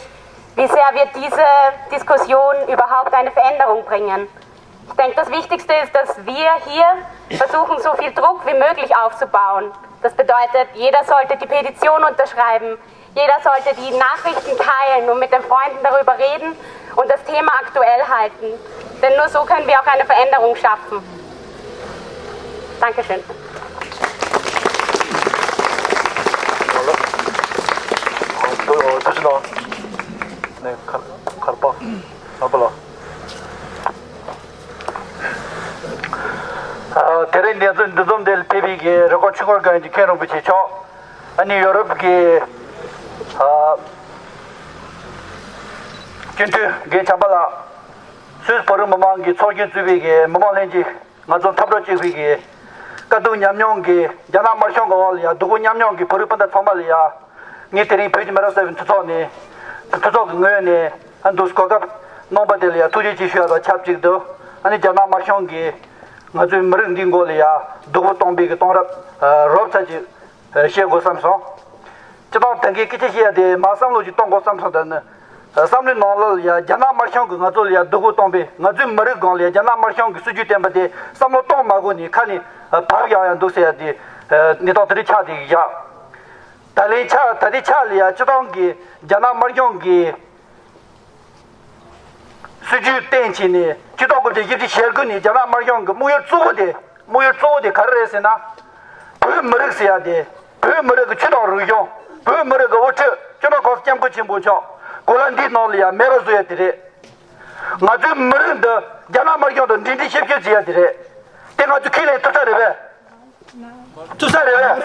wie sehr wird diese Diskussion überhaupt eine Veränderung bringen? Ich denke, das Wichtigste ist, dass wir hier versuchen, so viel Druck wie möglich aufzubauen. Das bedeutet, jeder sollte die Petition unterschreiben, jeder sollte die Nachrichten teilen und mit den Freunden darüber reden und das Thema aktuell halten. Denn nur so können wir auch eine Veränderung schaffen. Dankeschön. ཨ། དེ་རིང་གནས་ཚུལ་འདི་འཛོམས་འདིར་ཕེབས་པའི་གི་རི་ཀོན་ཆོས་འཁོར་དགོན་གྱི་མཁན་རིན་པོ་ཆེ་མཆོག་ཨ་ནི་ཡོ་རོབ་ཀྱི་ཨ་སྤྱི་འཐུས་རྒན་བྱམས་པ་ལགས། སུད་སི་བོད་རིགས་མི་མང་གི་ཚོགས་ཆེན་གཙོས་པའི་གི་མི་མང་ལྷན་རྒྱས། ང་ཚོ་འཐབ་གྲོགས་གཅིག་པའི་གི་དཀའ་སྡུག་མཉམ་མྱོང་གི། རྒྱ་ནག་དམར་གཞུང་གི་འོག་ལ་ཡ་སྡུག་པོ་མཉམ་མྱོང་གི་བོད་རིགས་སྤུན་ཟླ་ཚང་མ་ལ་ཡ། ངས་དེ་རིང་བོད་ཀྱི་མི་རབས་གསར་པའི་འཐུས་ཚོགས་ནས། འཐུས་ཚོགས་ཀྱི་ངོས་ནས་ཨ་འདུག་གོ་སྐབས་གནང་བ་དེ་ལ་ཡ་ཐུགས་རྗེ་ཆེ་ཞུ་ཡ་དང་ཆབས་ཅིག་ཏུ། ཨ་ནི་རྒྱ་ནག་དམར་གཞུང་གིས་ང་ཚོའི་མི་རིགས་འདིའི་མགོ་ལ་ཡ་སྡུག་པོ་གཏོང་བའི་གི་གཏོང་རབས་རོབ་ཙམ་ཅིག་བཤད་དགོས་བསམ་སོང་། སྤྱིར་བཏང་དེང་གི་སྐད་ཆ་བཤད་ཡ་དེ་མར་བསམ་བློ་ཅིག་གཏོང་དགོས་བསམ་སོང་། ད་ནི་བསམ་བློའི་ནང་ལ་ཡ་རྒྱ་ནག་དམར་གཞུང་གིས་ང་ཚོ་ལ་ཡ་སྡུག་པོ་གཏོང་བས། ང་ཚོའི་མི་རིགས་སྒང་ལ་ཡ་རྒྱ་ནག་དམར་གཞུང་གི་སྲིད་ཇུས་བསྟན་པ་དེ་བསམ་བློ་གཏོང་མ་དགོས་ནས་ཁ་ནས་བག་ཡང་ཡང་འདུག་ཟེར་ཡ་དེ་གནས་སྟངས་དེ་རིགས་ཆགས་བསྡད་ཀྱི་ཡོད། ད་ལན་ཆ་ད་ལྟའི་ཆ་ལ་ཡ་སྤྱིར་བཏང་གི་རྒྱ་ནག་དམར་གཞུང་གི་སྲིད་ཇུས་བསྟན་བྱས་ནས་ཆིག་སྟོང་དགུ་བརྒྱ་བཞི་བཅུ་ཞེ་དགུ་ནས་རྒྱ་ནག་དམར་གཞུང་གི་དམིགས་ཡུལ་གཙོ་བོ་དེ། དམིགས་ཡུལ་གཙོ་བོ་དེ་ག་རེ་རེད་ཟེར་ན། བོད་མི་རིགས་ཟེར་ཡ་དེ། བོད་མི་རིགས་ཀྱི་ཆོས་དང་རིག་གཞུང་། བོད་མི་རིགས་ཀྱི་དབུ་ཁྲིད་སྤྱི་ནོར་༸གོང་ས་༸སྐྱབས་མགོན་ཆེན་པོ་མཆོག་གོ་ལ་འདིའི་ནང་ལ་ཡ་མེད་པ་བཟོ་ཡ་དེ་རེད། ང་ཚོའི་མི་རིགས་འདི་རྒྱ་ནག་དམར་གཞུང་དང་འབྲེལ་འདྲིས་ཞིབ་ཞིབ་བྱེད་ཡ་དེ་རེད། དེ་ང་ཚོས་ཁས་ལེན་ཐུབ་ས་རེད་པས། ཐུབ་ས་རེད་པས།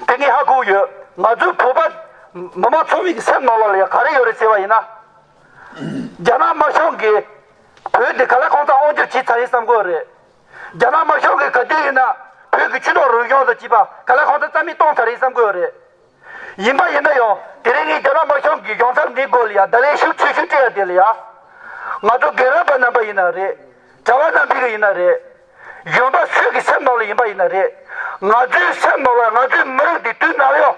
དེ་ངས་ཧ་གོ་ཡོད། ང་ཚོའི་བོད་པ་མི་མང་ཚང་མའི་སེམས་ནང་ལོགས་ལ་ཡ་ག་རེ་ཡོད་རེད་ཟེར་བ་ཡིན་ན། རྒྱ་ནག་དམར་གཞུང་གིས་བོད་འདི་ག་ལ་ཁོང་ཚོ་དབང་སྒྱུར་བྱས་ཚར་ཡིན་བསམ་གྱི་ཡོད་རེད། རྒྱ་ནག་དམར་གཞུང་གིས་ག་དུས་ཡིན་ན་བོད་ཀྱི་ཆོས་དང་རིག་གཞུང་དང་བཅས་པ་ག་ལ་གང་འཚམ་རྩ་མེད་གཏོང་ཚར་རེད་བསམ་གི་ཡོད་རེད། ཡིན་པ་ཡིན་ན་ཡང་དེ་རིང་ངས་རྒྱ་ནག་དམར་གཞུང་གི་གཞུང་ཚབ་འདིའི་སྒོ་ལ་ཡང་བརྡ་ལན་ཤུགས་ཆེ་ཤོས་སྤྲད་ཡ་དེ་ལ་ཡང་། ང་ཚོ་རྒན་རབས་པ་རྣམ་པ་ཡིན་ན་རེད། གྲྭ་བ་རྣམ་པ་ཡིན་ན་རེད། གཞོན་པ་སུ་གི་སེམས་ནང་ལ་ཡིན་པ་ཡིན་ན་རེད། ང་ཚོའི་སེམས་ནང་ལ་ང་ཚོའི་མི་རིགས་འདི་དུས་ནམ་ཡང་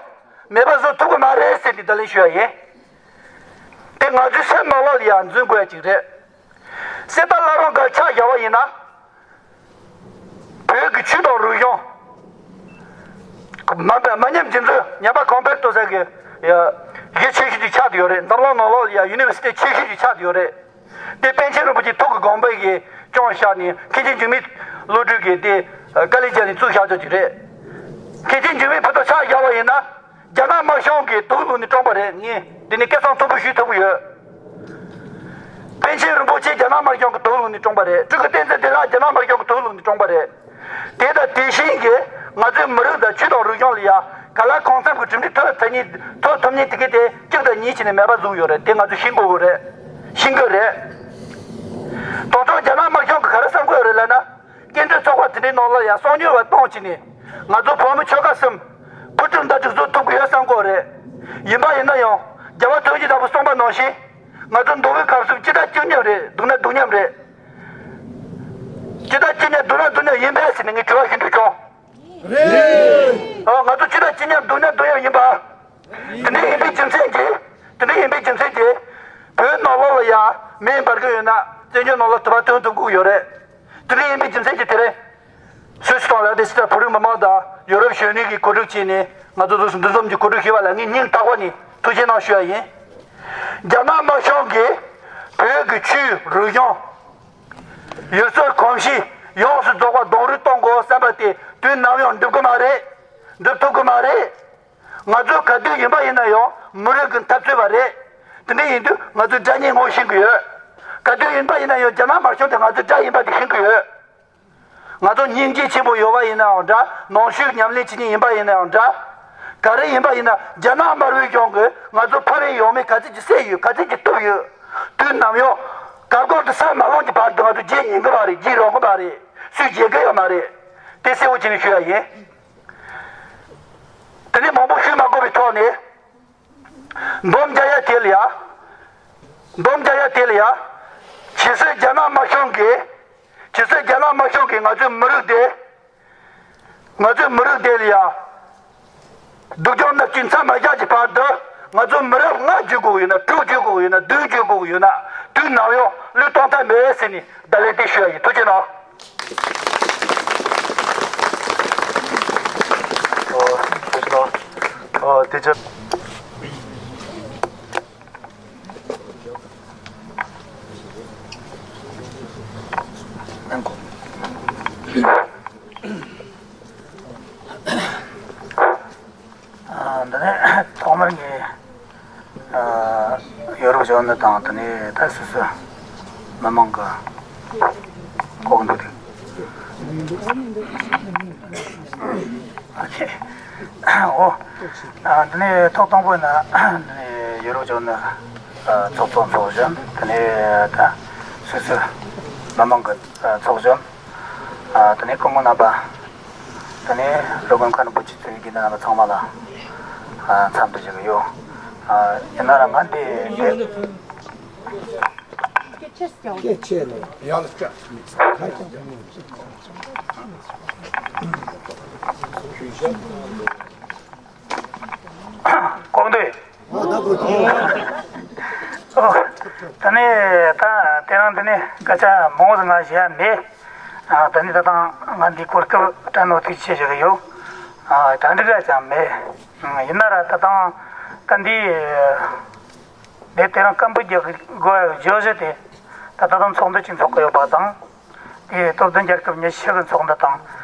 མེད་པ་བཟོ་ཐུབ་ཀྱི་མ་རེད་ཟེར་ནས་བརྡ་ལན་ཞུ་ཡ་ཡིན། དེ་ང་ཚོའི་སེམས་ནང་ལ་ཡང་འཛིན་དགོས་ཡ་ཅིག་རེད། སྲིད་པ་བླ་རུང་གི་ཆ་བཞག་པ་ཡིན་ན། བོད་ཀྱི་ཆོས་དང་རིག་གཞུང་། མ་འདྲ་མ་ཉམས་རྒྱུན་འཛིན་ཉམས་པ་གོང་འཕེལ་གཏོང་ས་གི་ཡ་གཞི་ཆེ་ཤོས་ཅིག་ཆགས་བསྡད་ཡོད་རེད། འཛམ་གླིང་ནང་ལོགས་ཡ་ཡུ་ནི་ཝར་སི་ཊི་ཆེ་ཤོས་ཅིག་ཆགས་བསྡད་ཡོད་རེད། དེ་པཎ་ཆེན་རིན་པོ་ཆེ་ཐུགས་ཀྱི་དགོངས་པ་གིས་སྐྱོང་བཞག་ནས་མཁན་ཆེན་འཇིགས་མེད་བློ་གྲོས་ཀྱིས་དེ་དཀའ་ལས་བརྒྱབ་ནས་བཙུགས་བཞག་ཆོག་ཅིག་རེད། མཁན་ཆེན་འཇིགས་མེད་ཕུ་ཐུ་ཆ་བཞག་པ་ཡིན་ན། རྒྱ་ནག་དམར་གཞུང་གིས་དུག་བླུགས་ནས་བཀྲོངས་པ་རེད། ངས་འདི་ནས་སྐད་གསང་མཐོན་པོ་ཞུ་ཐུབ་ཀྱི་ཡོད། པཎ་ཆེན་རིན་པོ་ཆེ་རྒྱ་ནག་དམར་གཞུང་གིས་དུག་བླུགས་ནས་བཀྲོངས་པ་རེད། སྤྲུལ་སྐུ་བསྟན་འཛིན་བདེ་ལེགས་རྒྱ་ནག་དམར་གཞུང་གིས་དུག་བླུགས་ནས་བཀྲོངས་པ་རེད། དེ་དང་དེ་བཞིན་གྱི་ང་ཚོའི་མི་རིགས་དང་ཆོས་དང་རིག་གཞུང་ལ་ཡ་ག་ལ་གང་འཚམ་གྱི་གྲུབ་འབྲས་ཐོན་ཐུབ་མཁན་ཐོན་ཐུབ་མཁན་དེ་གས་དེ་གཅིག་དང་གཉིས་བྱས་ནས་མེད་པ་བཟོས་ཡོད་རེད། དེ་ང་ཚོས་ཤེས་དགོས་ཀྱི་རེད། ཤེས་དགོས་རེད། དེང་སང་རྒྱ་ནག་དམར་གཞུང་གིས་ག་རེ་བསམ་གྱི་ཡོད་རེད་ལབ་ན། སྐད་འབོད་ཚོགས་པ་དེ་འདྲའི་ནང་ལ་ཡང་གསང་ཉུལ་བ་བཏང་བྱས་ནས་ང་ཚོ་བོད་མི་ཆོལ་ཁ་གསུམ་ཕུ་དཀྲུག་མདའ་དཀྲུག་བཟོ་ཐུབ་ཀྱི་ཡོད་བསམ་གྱི་ཡོད་རེད། ཡིན་པ་ཡིན་ན་ཡང་རྒྱལ་བ་ཐུགས་རྗེ་ལྟ་བུ་གསུངས་པ་ནང་བཞིན་ང་ཚོ་མདོ་དབུས་ཁམས་གསུམ་སྐྱིད་ན་སྐྱིད་མཉམ་རེད། སྡུག་ན་སྡུག་མཉམ་རེད། སྐྱིད་ན་སྐྱིད་མཉམ་སྡུག་ན་སྡུག་མཉམ་ཡིན་པས་ཟེར་ནས་ངས་དྲི་བ་ཞུ་འདོད་བྱུང་། རེད། ཨ། ང་ཚོ་སྐྱིད་ན་སྐྱིད་མཉམ་སྡུག་ན་སྡུག་མཉམ་ཡིན་པ། དེ་འདྲ་ཡིན་པའི་རྒྱུ་མཚན་གྱིས། དེ་འདྲ་ཡིན་པའི་རྒྱུ་མཚན་གྱིས། བོད་ནང་ལོགས་ལ་ཡ་མེ་འབར་གི་ཡོད་ན་བཙན་བྱོལ་ནང་ལ་དུ་བ་ཐོན་ཐུབ་ཀྱི་ཡོད་རེད། དེ་འདྲ་ཡིན་པའི་རྒྱུ་མཚན་གྱིས་དེ་རིང་སུད་སི་དང་ལ་དེ་སི་ཐ་བོད་རིགས་མི་མང་དང་ཡོ་རོབ་གཞོན་ནུ་གིས་གོ་སྒྲིག་བྱས་ནས་ང་ཚོ་དུ་འདུ་འཛོམས་ཀྱི་གོ་སྒྲིག་ཞུས་པ་ལ་ངས་སྙིང་ཐག་པ་ནས་ཐུགས་རྗེ་གནང་ཞུ་ཡ་ཡིན། རྒྱ་ནག་དམར་གཞུང་གིས་བོད་ཀྱི་ཆོས་རིག་གཞུང་། ཡུལ་སྲོལ་གོམས་གཤིས་ཡོངས་སུ་རྫོགས་པ་རྡུང་རེས་གཏོང་དགོས་བསམ་པ་དེ་དུས་ནམ་ཡང་འགྲུབ་ཀྱི་མ་རེད། འགྲུབ་ཐུབ་ཀྱི་མ་རེད། ང་ཚོ་ག་དུས་ཡིན་པ་ཡིན་ན་ཡང་མི་རིགས་ཀྱི་འཐབ་རྩོད་པ་རེད། དེ་འདྲ་ཡིན་དུས་ང་ཚོས་དགྲ་གཉེན་ངོ་ཤེས་ཀྱི་ཡོད། ག་དུས་ཡིན་པ་ཡིན་ན་ཡང་རྒྱ་ནག་དམར་གཞུང་དེ་ང་ཚོའི་དགྲ་ཡིན་པ་དེ་ཤེས་ཀྱི་ཡོད། ང་ཚོ་སྙིང་རྗེ་ཆེན་པོ་ཡོད་པ་ཡིན་ནའང་འདྲ། ནང་ཆོས་ཉམས་ལེན་བྱེད་མཁན་ཡིན་པ་ཡིན་ནའང་འདྲ། ག་རེ་ཡིན་པ་ཡིན་ན་རྒྱ་ནག་དམར་པོའི་གཞུང་གིས་ང་ཚོ་ཕ་མེས་ཡང་མེས་ག་ཚོད་ཀྱི་བསད་ཡོད། ག་ཚོད་ཀྱི་གཏུབ་ཡོད། དུས་ནམ་ཡང་གར་སྐོར་དུ་ས་མ་ལོངས་ཀྱི་བར་དུ་ང་ཚོ་བརྗེད་ཉན་གི་མ་རེད། བརྗེད་རོགས་གི་མ་རེད། སུས་བརྗེད་གི་ཡོད་མ་རེད། དེ་གསལ་བོ་བྱས་ནས་ཞུ་ཡ་ཡིན། དེ་ནས་མང་པོ་ཞུ་མ་དགོས་པའི་ཐོག་ནས། འབུམ་རྒྱག་ཡ་དེ་ལ་ཡ། འབུམ་རྒྱག་ཡ་དེ་ལ་ཡ། ཇི་སྲིད་རྒྱ་ནག་དམར་གཞུང་གིས། ཇི་སྲིད་རྒྱ་ནག་དམར་གཞུང་གིས་ང་ཚོའི་མི་རིགས་དེ། ང་ཚོའི་མི་རིགས་དེ་ལ་ཡ། སྡུག་སྦྱོང་མནར་གཅོད་མཚམས་མ་བཞག་གི་བར་དུ། ང་ཚོ་མི་རབས་ལྔ་བརྒྱུད་དགོས་ཡོད་ན། དྲུག་བརྒྱུད་དགོས་ཡོད་ན། བདུན་བརྒྱུད་དགོས་ཡོད་ན། དུས་ནམ་ཡང་བློས་གཏོང་ཐབས་མེད་ཟེར་ནས་བརྡ་ལན་དེ་ཞུ་ཡ་ཡིན། ཐུགས་རྗེ་གནང་། ཨོ། ཐུགས་རྗེ་གནང་། ཨོ། དེ་ཅི། ཨ། འདི་ནས་ཐོག་མར་ངས། ཨ། ཡོ་རོབ་གཞོན་ནུ་དང་། དེ་ནས་ད་སོ་སོ་མི་མང་གི་ལྐོག་འདུག་དེ། ཨ། འདི་ནས་ཐོག་དང་པོ་ན་འདི་ནས་ཡོ་རོབ་གཞོན་ནུ་ཚོགས་གཙོ་ཚོགས་གཞོན། དེ་ནས་ད་སོ་སོ་མི་མང་གི་ཚོགས་གཞོན། ཨ། དེ་ནས་སྐུ་ངོ་རྣམ་པ། དེ་ནས་རུ་དཔོན་མཁན་པོ་ཆེ་གཙོས་དགེ་འདུན་རྣམ་པ་ཚང་མ་ལ། ཨ། འཚམས་འདྲི་ཞུ་གི་ཡོད། ཨ། ཡིན་ན་ར་ང་འདི་འདི། སྐད་ཆེ་ལ་ཡག་ལ་སྐྱ། ལྐོག་འདུས། ཨོ། ད་ནི་ད་དེ་རིང་འདི་ནས་སྐད་ཆ་མང་པོ་ང་བཤད་ཡ་མེད། ཨ། ད་ནི་ད་ཐེངས་ང་འདི་གོ་སྐབས་སྤྲད་ནོ་ཐུགས་རྗེ་ཆེ་ཞུ་གི་ཡོད། ཨ། གྲ་སྒྲིག་ར་ཅང་མེད། ཡིན་ན་ར་ད་ཐེངས་ད་འདི་འདི་དེ་རིང་སྐད་འབོད་རྒྱག་དགོས་ཡ་བརྗོད་གཞི་དེ་ད་ད་ཐེངས་ཚོགས་འདུ་ཅིག་འཚོགས་ཀྱི་ཡོད་པ་དང་། དེ་སྟོབས་ལྡན་རྒྱལ་ཁབ་ཉི་ཤུ་གི་ཚོགས་འདུ་དང་།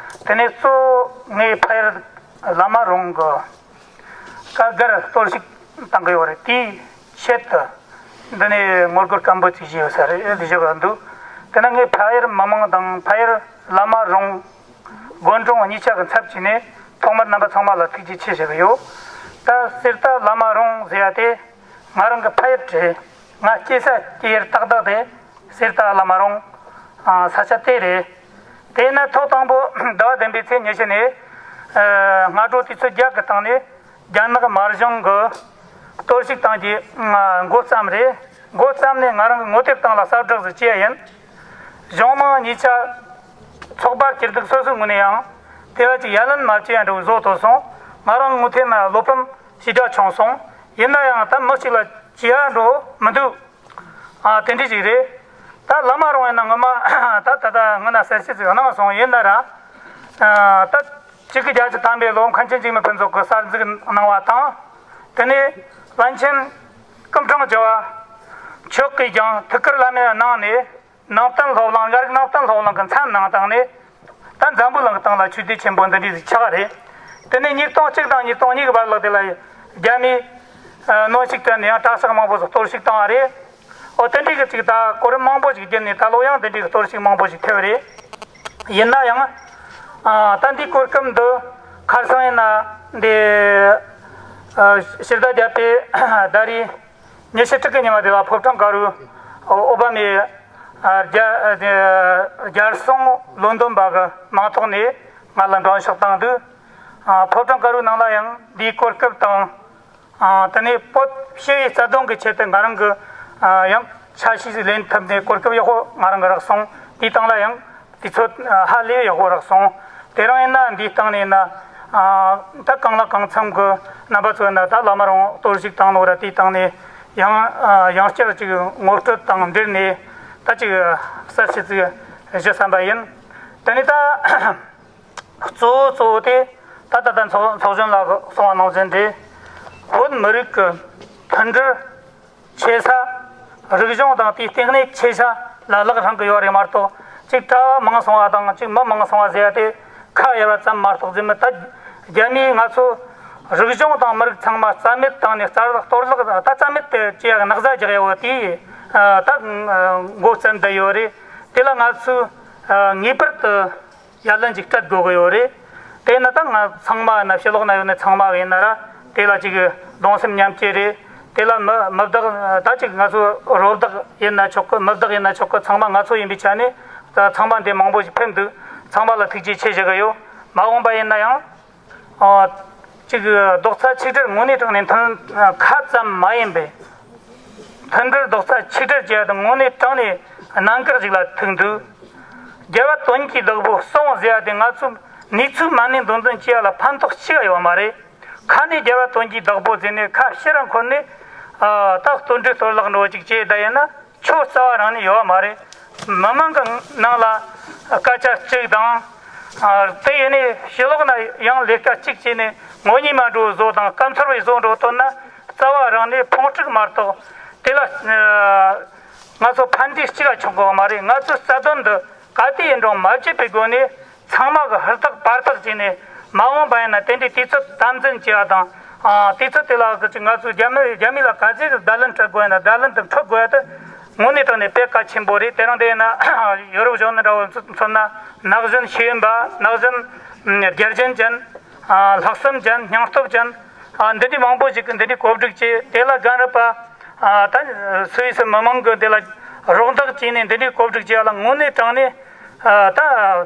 དེ་ནས་གཙོ་བོ་ངའི་ཕ་ཡུལ་བླ་མ་རོང་གི་བཀའ་བསྒར་གཏོར་བཤིག་བཏང་གི་ཡོད་རེད། དེའི་ཆེད་དུ་འདི་ནས་ངོ་རྒོལ་སྐད་འབོད་ཅིག་བྱས་ཡོད་ས་རེད། དེ་བཞག་གི་འདུག་དེ་ན་ངས་ཕ་ཡུལ་མི་མང་དང་ཕ་ཡུལ་བླ་མ་རོང་དགོན་གྲོང་གཉིས་ཆ་གི་ཚབ་བྱས་ནས་ཐོག་མར་རྣམ་པ་ཚང་མ་ལ་ཐུགས་རྗེ་ཆེ་ཞུ་གི་ཡོད། ད་གསེར་རྟ་བླ་མ་རོང་ཟེར་ཡ་དེ་ང་རང་གི་ཕ་ཡུལ་རེད། ང་སྐྱེས་ས་སྐྱེས་ཡུལ་ཏག་ཏག་དེ་གསེར་རྟ་བླ་མ་རོང་། ཨ། ས་ཆ་དེ་རེད། དེས་ན་ཐོག་དང་པོ་ཟླ་བ་བདུན་པའི་ཚེས་ཉི་ཤུ་ནས་ཨ་སྔ་དྲོ་དུས་ཚོད་བརྒྱད་ཀྱི་སྟེང་ནས་རྒྱ་ནག་དམར་གཞུང་གི་གཏོར་བཤིག་བཏང་རྒྱུ་འགོ་བརྩམས་རེད། འགོ་བརྩམས་ནས་ང་རང་གི་ངོ་དེབ་སྟེང་ལ་གསལ་བསྒྲགས་ཟིག་བྱས་ཡིན། གཞུང་མང་གཉིས་ཆ་ཚོགས་པ་སྐྱིད་སྡུག་སོ་སོའི་ངོས་ནས་ཡང་དེ་བ་ཅིག་ཡ་ལན་མ་བྱས་ཡ་འགྲོ་བཟོ་ཐུབ་སོང་། ང་རང་ངོ་དེབ་ན་བློ་ཕམ་ཞེ་དྲག་བྱུང་སོང་། ཡིན་ན་ཡང་ད་མི་གཅིག་ལ་བྱེད་ཡ་འགྲོ་མི་འདུག་ཨ་དེ་འདྲ་ཞིག་རེད། ད་བླ་མ་རང་ཡིན་ན་ངོ་མ་ད་ད་ད་ངོ་ན་གསལ་བཤད་ཅིག་གནང་སོང་། ཡིན་ན་ར་ཨ་ད་གཅིག་གི་བརྒྱད་ཅུ་ཐམ་པའི་ལོ་མཁན་ཆེན་འཇིགས་མེད་ཕུན་ཚོགས་ཀྱི་གསར་འཛུགས་གནང་བ་དང་། དེ་ནས་པཎ་ཆེན་སྐུ་ཕྲེང་བཅུ་བ་མཆོག་གིས་ཀྱང་ཐུགས་ཀར་བླ་མའི་གནང་ནས་ནང་བསྟན་སློབ་གླིང་སྒར་ནང་བསྟན་སློབ་གླིང་གི་མཚན་གནང་སྟངས་ནས། ད་འཛམ་བུ་གླིང་སྟེང་ལ་ཆོས་སྡེ་ཆེན་པོ་འདི་འདྲའི་ཆགས་རེད། དེ་ནས་ཉིས་སྟོང་གཅིག་དང་ཉིས་སྟོང་གཉིས་ཀྱི་བར་ལ་དེ་ལ་རྒྱ་མིས་ཨ་གནོན་ཤུགས་བཏོན་ནས་ཡང་གྲྭ་ཤག་མང་པོ་ཞིག་གཏོར་བཤིག་བཏང་བ་རེད། འོ་དེ་འདྲའི་གི་ཅིག་ད་གོ་རིམ་མང་པོ་ཞིག་བརྒྱུད་ནས་ད་ལོ་ཡང་དེ་འདྲའི་གི་གཏོར་བཤིག་མང་པོ་ཞིག་ཐེབས་རེད། ཡིན་ན་ཡང་ཨ་ད་འདིའི་གོ་སྐབས་འདི་ཁར་སང་ཡིན་ན་འདི་ཨ་ཕྱི་ཟླ་བརྒྱད་པའི་ཟླ་རེའི་ཉི་ཤུ་དྲུག་གི་ཉི་མ་དེ་ལ་ཕོ་བྲང་དཀར་པོའི་ཨོ་བྷ་མའི་ཨ་རྒྱ་ཨ་རྒྱལ་སྲུང་བློན་འདོན་པ་གི་མིང་ཐོག་ནས་ང་ལ་མགྲོན་ཤོག་བཏང་འདུག་ཨ་ཕོ་བྲང་དཀར་པོའི་ནང་ལ་ཡང་འདིའི་གོ་སྐབས་དང་ཨ་དེ་ནས་བོད་ཞི་བའི་རྩ་དོན་གྱི་ཆེད་དུ་ང་རང་གི་ཨ་ཡང་ཆ་ཤས་ཤིག་ལེན་ཐུབ་ནས་གོ་སྐབས་ཡག་པོ་ང་རང་གི་རག་སོང་། དེའི་སྟེང་ལ་ཡང་དུས་ཚོད་ཧ་ལས་ཡག་པོ་རག་སོང་། དེ་རིང་ཡིན་ན་འདིའི་སྟེང་ནས་ཡིན་ན་ཨ་ད་གང་ལ་གང་འཚམ་གི་རྣམ་པ་ཚོ་ཡིན་ན་ད་བླ་མ་རང་གཏོར་བཤིག་བཏང་ནོ་ར། དེའི་སྟེང་ནས་ཡང་ཨ་ཡང་བསྐྱར་ཅིག་ངོ་སྤྲོད་དང་འབྲེལ་ནས་ད་ཅིག་གསལ་བཤད་ཅིག་ཞུ་བསམ་པ་ཡིན། དེ་ནས་ད་གཙོ་བོ་གཙོ་བོ་དེ་ད་ད་ལྟ་ཚོགས་ཚོགས་གཞོན་ལགས་གསུངས་པ་ནང་བཞིན་རེད། བོད་མི་རིགས་ཀྱི་མཐུན་སྒྲིལ་ཆེ་ས། རིག་གཞུང་དང་དེའི་ལྟེ་གནས་ཆེ་ས་ལ་ལག་རང་གི་ཡོད་རེད་མ་གཏོགས། གཅིག་གྲྭ་བ་མང་སོང་བ་དང་གཅིག་མི་མང་སོང་བ་ཟེར་ཡ་དེ་ཁ་གཡར་བ་ཙམ་མ་གཏོགས་ཟེར་མི། ད་རྒྱ་མིས་ང་ཚོ་རིག་གཞུང་དང་མི་རིགས་ཚང་མ་རྩ་མེད་བཏང་ནས་རྩ་བརླག་གཏོར་བརླག་ད་རྩ་མེད་དུ་བྱེད་ཡ་གི་ནག་རྫ་རྒྱག་ཡ་བོ་དེ་ད་འགོ་བརྩམས་བསྡད་ཡོད་རེད། དེ་ལ་ང་ཚོས་ངེས་པར་དུ་ཡ་ལན་ཅིག་སྤྲད་དགོས་ཀྱི་ཡོད་རེད། དེ་ན་ད་ང་ཚང་མ་ན་ཕྱི་ལོགས་ན་ཡོད་ན་ཚང་མ་ཡིན་ན་ར་དེ་ལ་ཅིག་གདུང་སེམས་མཉམ་སྐྱེད་རེད། དེ་ལ་མི་མི་བདག་ད་ཅིག་ང་ཚོ་རོ་བདག་ཡིན་ན་ཆོག་གི། མི་བདག་ཡིན་ན་ཆོག་གི། ཚང་མ་ང་ཚོ་ཡིན་པའི་ཆ་ནས་ད་ཚང་མ་འདི་མང་པོ་ཞིག་ཕེབས་འདུག་ཚང་མ་ལ་ཐུགས་རྗེ་ཆེ་ཞུ་གི་ཡོད། མ་འོངས་པ་ཡིན་ན་ཡང་ཨ་ཅིག་རྡོག་རྩ་ཆིག་སྒྲིལ་དངོས་གནས་དྲང་གནས་མཐུན་ཁ་ཙམ་མ་ཡིན་པའི། མཐུན་སྒྲིལ་རྡོག་རྩ་ཆིག་སྒྲིལ་བྱས་ཏེ་དངོས་གནས་དྲང་གནས་གནད་འགག་ཅིག་ལ་ཐུག་འདུག་རྒྱལ་བ་དོན་གྱི་བདག་པོ་གསུངས་ཟེར་ཡ་དེ་ང་ཚོ་ནུས་ཚོད་མ་ནུས་འདོན་འདོན་བྱེད་ཡ་ལ་ཕན་ཐོགས་ཅི་ཡང་ཡོད་མ་རེད། ཁ་ནས་རྒྱལ་བ་དོན་གྱི་བདག་པོ་ཟེར་ནས་ཁ་ཕྱིར་འཁོར་ནས་ཨ་ད་གཏོར་འདྲེ་གཏོར་བརླག་འགྲོ་ཅིག་བྱས་བསྡད་ཡིན་ན་ཆོ་རྩ་བ་རང་ནས་ཡོད་མ་རེད། མི་མང་གི་ནང་ལ་སྐད་ཆ་གཅིག་དང་། ཨ་དེ་ཡིན་ནས་ཕྱི་ལོགས་ན་ཡང་ལས་ཀ་གཅིག་བྱས་ནས་ངོ་གཉིས་མ་འགྲོ་བཟོ་དང་སྐམ་ཚར་བའི་བཟོ་འགྲོ་བཏོན་ན། རྩ་བ་རང་ནས་ཕུང་དཀྲུག་མ་གཏོགས། དེ་ལ་ཨ་ང་ཚོ་ཕན་བདེ་གཅིག་ལ་བྱུང་གི་ཡོད་མ་རེད། ང་ཚོའི་རྩ་དོན་འདི་ག་དུས་ཡིན་རུང་མ་བརྗེད་པའི་སྒོ་ནས་ཚང་མ་གི་ཧུར་ཐག་པར་ཐག་བྱས་ནས་མ་འོངས་པ་ཡིན་ན་དེ་འདྲའི་དུས་ཚོད་དམ་འཛིན་བྱེད་ཡ་དང་། ཨ་དུས་ཚོད་དེ་ལ་གི་ང་ཚོས་རྒྱ་མི་རྒྱ་མི་ལ་ག་ཚོད་བརྡ་ལན་སྤྲད་དགོས་ཡིན་ན་བརྡ་ལན་དེ་འཕྲོད་དགོས་ཡ་དེ་དངོས་གནས་དྲང་གནས་དཔེ་གལ་ཆེན་པོ་རེད། དེ་རིང་དེ་ཡིན་ན་ཡོ་རོབ་གཞུང་ནས་འདྲ་བོ་མཚོན་ན་ན་གཞོན་ཤེས་ཡོན་པ། ན་གཞོན་རྒྱལ་ཞེན་ཅན། ཨ་ལྷག་བསམ་ཅན། སྙིང་སྟོབས་ཅན། ཨ་འདི་འདྲའི་མང་པོ་ཞིག་གིས་འདི་འདྲའི་གོ་སྒྲིག་བྱས། དེ་ལ་རྒན་རབས་པ་ཨ་ད་སུད་སི་མི་མང་གིས་འདི་ལ་རོགས་འདེགས་བྱས་ནས་འདི་འདྲའི་གོ་སྒྲིག་བྱས་ཡ་ལ་དངོས་གནས་དྲང་གནས་ཨ་ད་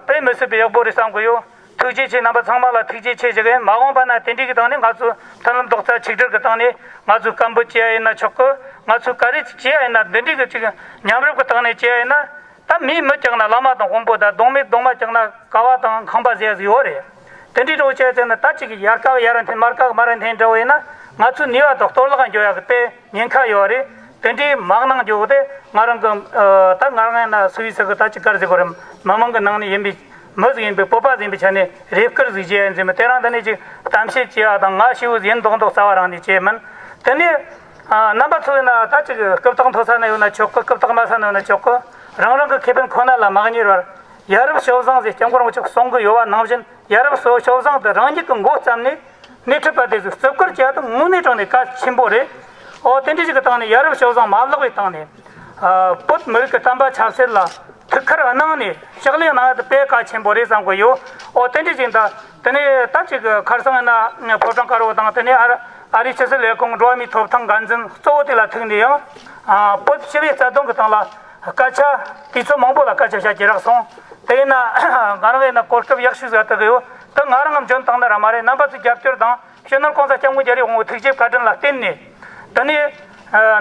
དཔེ་མི་སྲིད་པའི་ཡག་པོ་རེད་བསམ་གི་ཡོད། ཐུགས་རྗེ་ཆེ། རྣམ་པ་ཚང་མ་ལ་ཐུགས་རྗེ་ཆེ་ཞུ་གི་ཡིན། མ་འོངས་པ་ན་དེ་འདྲའི་གི་སྟེང་ནས་ང་ཚོ་མཐུན་ལམ་རྡོག་རྩ་ཆིག་སྒྲིལ་གི་སྟེང་ནས་ང་ཚོས་སྐད་འབོད་བྱེད་ཡ་ཡིན་ན་ཆོག་གི། ང་ཚོས་ག་རེ་ཅིག་བྱེད་ཡ་ཡིན་ན་འདི་འདྲའི་གི་ཅིག་མཉམ་རུབ་གི་སྟེང་ནས་བྱེད་ཡ་ཡིན་ན། ད་མིས་མི་བཀྱག་ན་བླ་མ་དང་དཔོན་པོ་དང་གདོང་མེད་གདོང་མ་བཀྱག་ན་ཀ་བ་དང་ཁང་པ་ཟེར་ཡ་ཟིག་ཡོད་རེད། དེ་འདྲའི་འདྲ་བོ་བྱས་ཙང་ན་ད་ཅིག་ཡར་བཀག་ཡར་འཐེན་མར་བཀག་མར་འཐེན་འདྲ་བོ་ཡིན་ན་ང་ཚོའི་ནུས་པ་དང་གཏོར་བརླག་འགྱོ་ཡ་གི་དཔེ་ཉེན་ཁ་ཡོད་རེད། དེ་འདྲའི་མ་གནང་རྒྱུ་དེ་ང་རང་གི་ཨ་ད་ང་རང་ཡིན་ན་སུད་སི་གི་ད་ཅིག་ག་རེ་ཟེར་དགོས་རེད། མི་མང་གི་ནང་ནས་ཡིན་པའི་མི་ཟིག་ཡིན་པའི་བོད་པ་ཟིག་ཡིན་པའི་ཆ་ནས་རེ་སྐུལ་ཟིག་བྱེད་ཡ་ཡིན་ཟེར་མི། དེ་རིང་འདི་ནས་ཅིག་གཏམ་བཤད་བྱེད་ཡ་དང་ང་ཤི་བོ་ཟིག་ཡིན་མདོག་མདོག་རྩ་བ་རང་ནས་བྱས་མིན། དེ་ནས་ཨ་རྣམ་པ་ཚོ་ཡིན་ན་ད་ཅིག་རྐུབ་སྟེགས་མཐོ་ས་ན་ཡོད་ན་ཆོག་གི། རྐུབ་སྟེགས་དམའ་ས་ན་ཡོད་ན་ཆོག་གི། རང་རང་གི་ཁེ་ཕན་ཁོ་ན་ལ་མ་གཉེར་བར་ཡ་རབས་སྤྱོད་བཟང་ཟེར་སྐྱབས་མགོན་རིན་པོ་ཆེས་གསུང་གི་ཡོད་པ་ནང་བཞིན་ཡ་རབས་སྤྱོད་བཟང་དེ་རང་ཉིད་ཀྱི་འགོ་བརྩམས་ནས་སྣེ་ཁྲིད་པ་དེ་ཚོས་བརྩི་བཀུར་བྱེད་ཡ་དེ་དངོས་གནས་དྲང་གནས་གལ་ཆེན་པོ་རེད། ཨོ་དེ་འདྲ་ཞིག་གི་སྟེང་ནས་ཡ་རབས་སྤྱོད་བཟང་མ་བརླག་པའི་སྟེང་ནས་ཨ་བོད་མི་རིགས་ཀྱི་བསྟན་པ་ཆབ་སྲིད་ལ་ཐུགས་ཁུར་གནང་ནས་ཕྱག་ལས་གནང་ཡ་དེ་དཔེ་གལ་ཆེན་པོ་རེད་བསམ་གི་ཡོད། ཨོ་དེ་འདྲ་ཞིག་ད་དེ་ནས་ད་ཅིག་ཁར་སང་ཡིན་ན་ཕོ་བྲང་དཀར་པོ་དང་དེ་ནས་ཨ་ཨ་རིའི་ཕྱི་སྲིད་ལས་ཁུངས་འགྲོ་བ་མིའི་ཐོབ་ཐང་འགན་འཛིན་གཙོ་བོ་དེ་ལ་ཐུག་ནས་ཡང་ཨ་བོད་ཞི་བའི་རྩ་དོན་གྱི་སྟེང་ལ། སྐད་ཆ་དུས་ཚོད་མང་པོ་ལ་སྐད་ཆ་བཤད་ཀྱི་རག་སོང་། དེ་ཡིན་ན་ང་རང་ཡིན་ན་གོ་སྐབས་ཡག་ཤོས་ཟེར་ཐུབ་ཀྱི་ཡོད། ད་ང་རང་ངམ་འཇོན་བཏང་ན་ར་མ་རེད། རྣམ་པ་ཚོའི་རྒྱབ་སྐྱོར་དང་སྤྱི་ནོར་༸གོང་ས་༸སྐྱབས་མགོན་རྒྱལ་བའི་དབང་པོ་ཐུགས་རྗེ་བཀའ་དྲིན་ལ་བརྟེན་ནས། ད་ནི་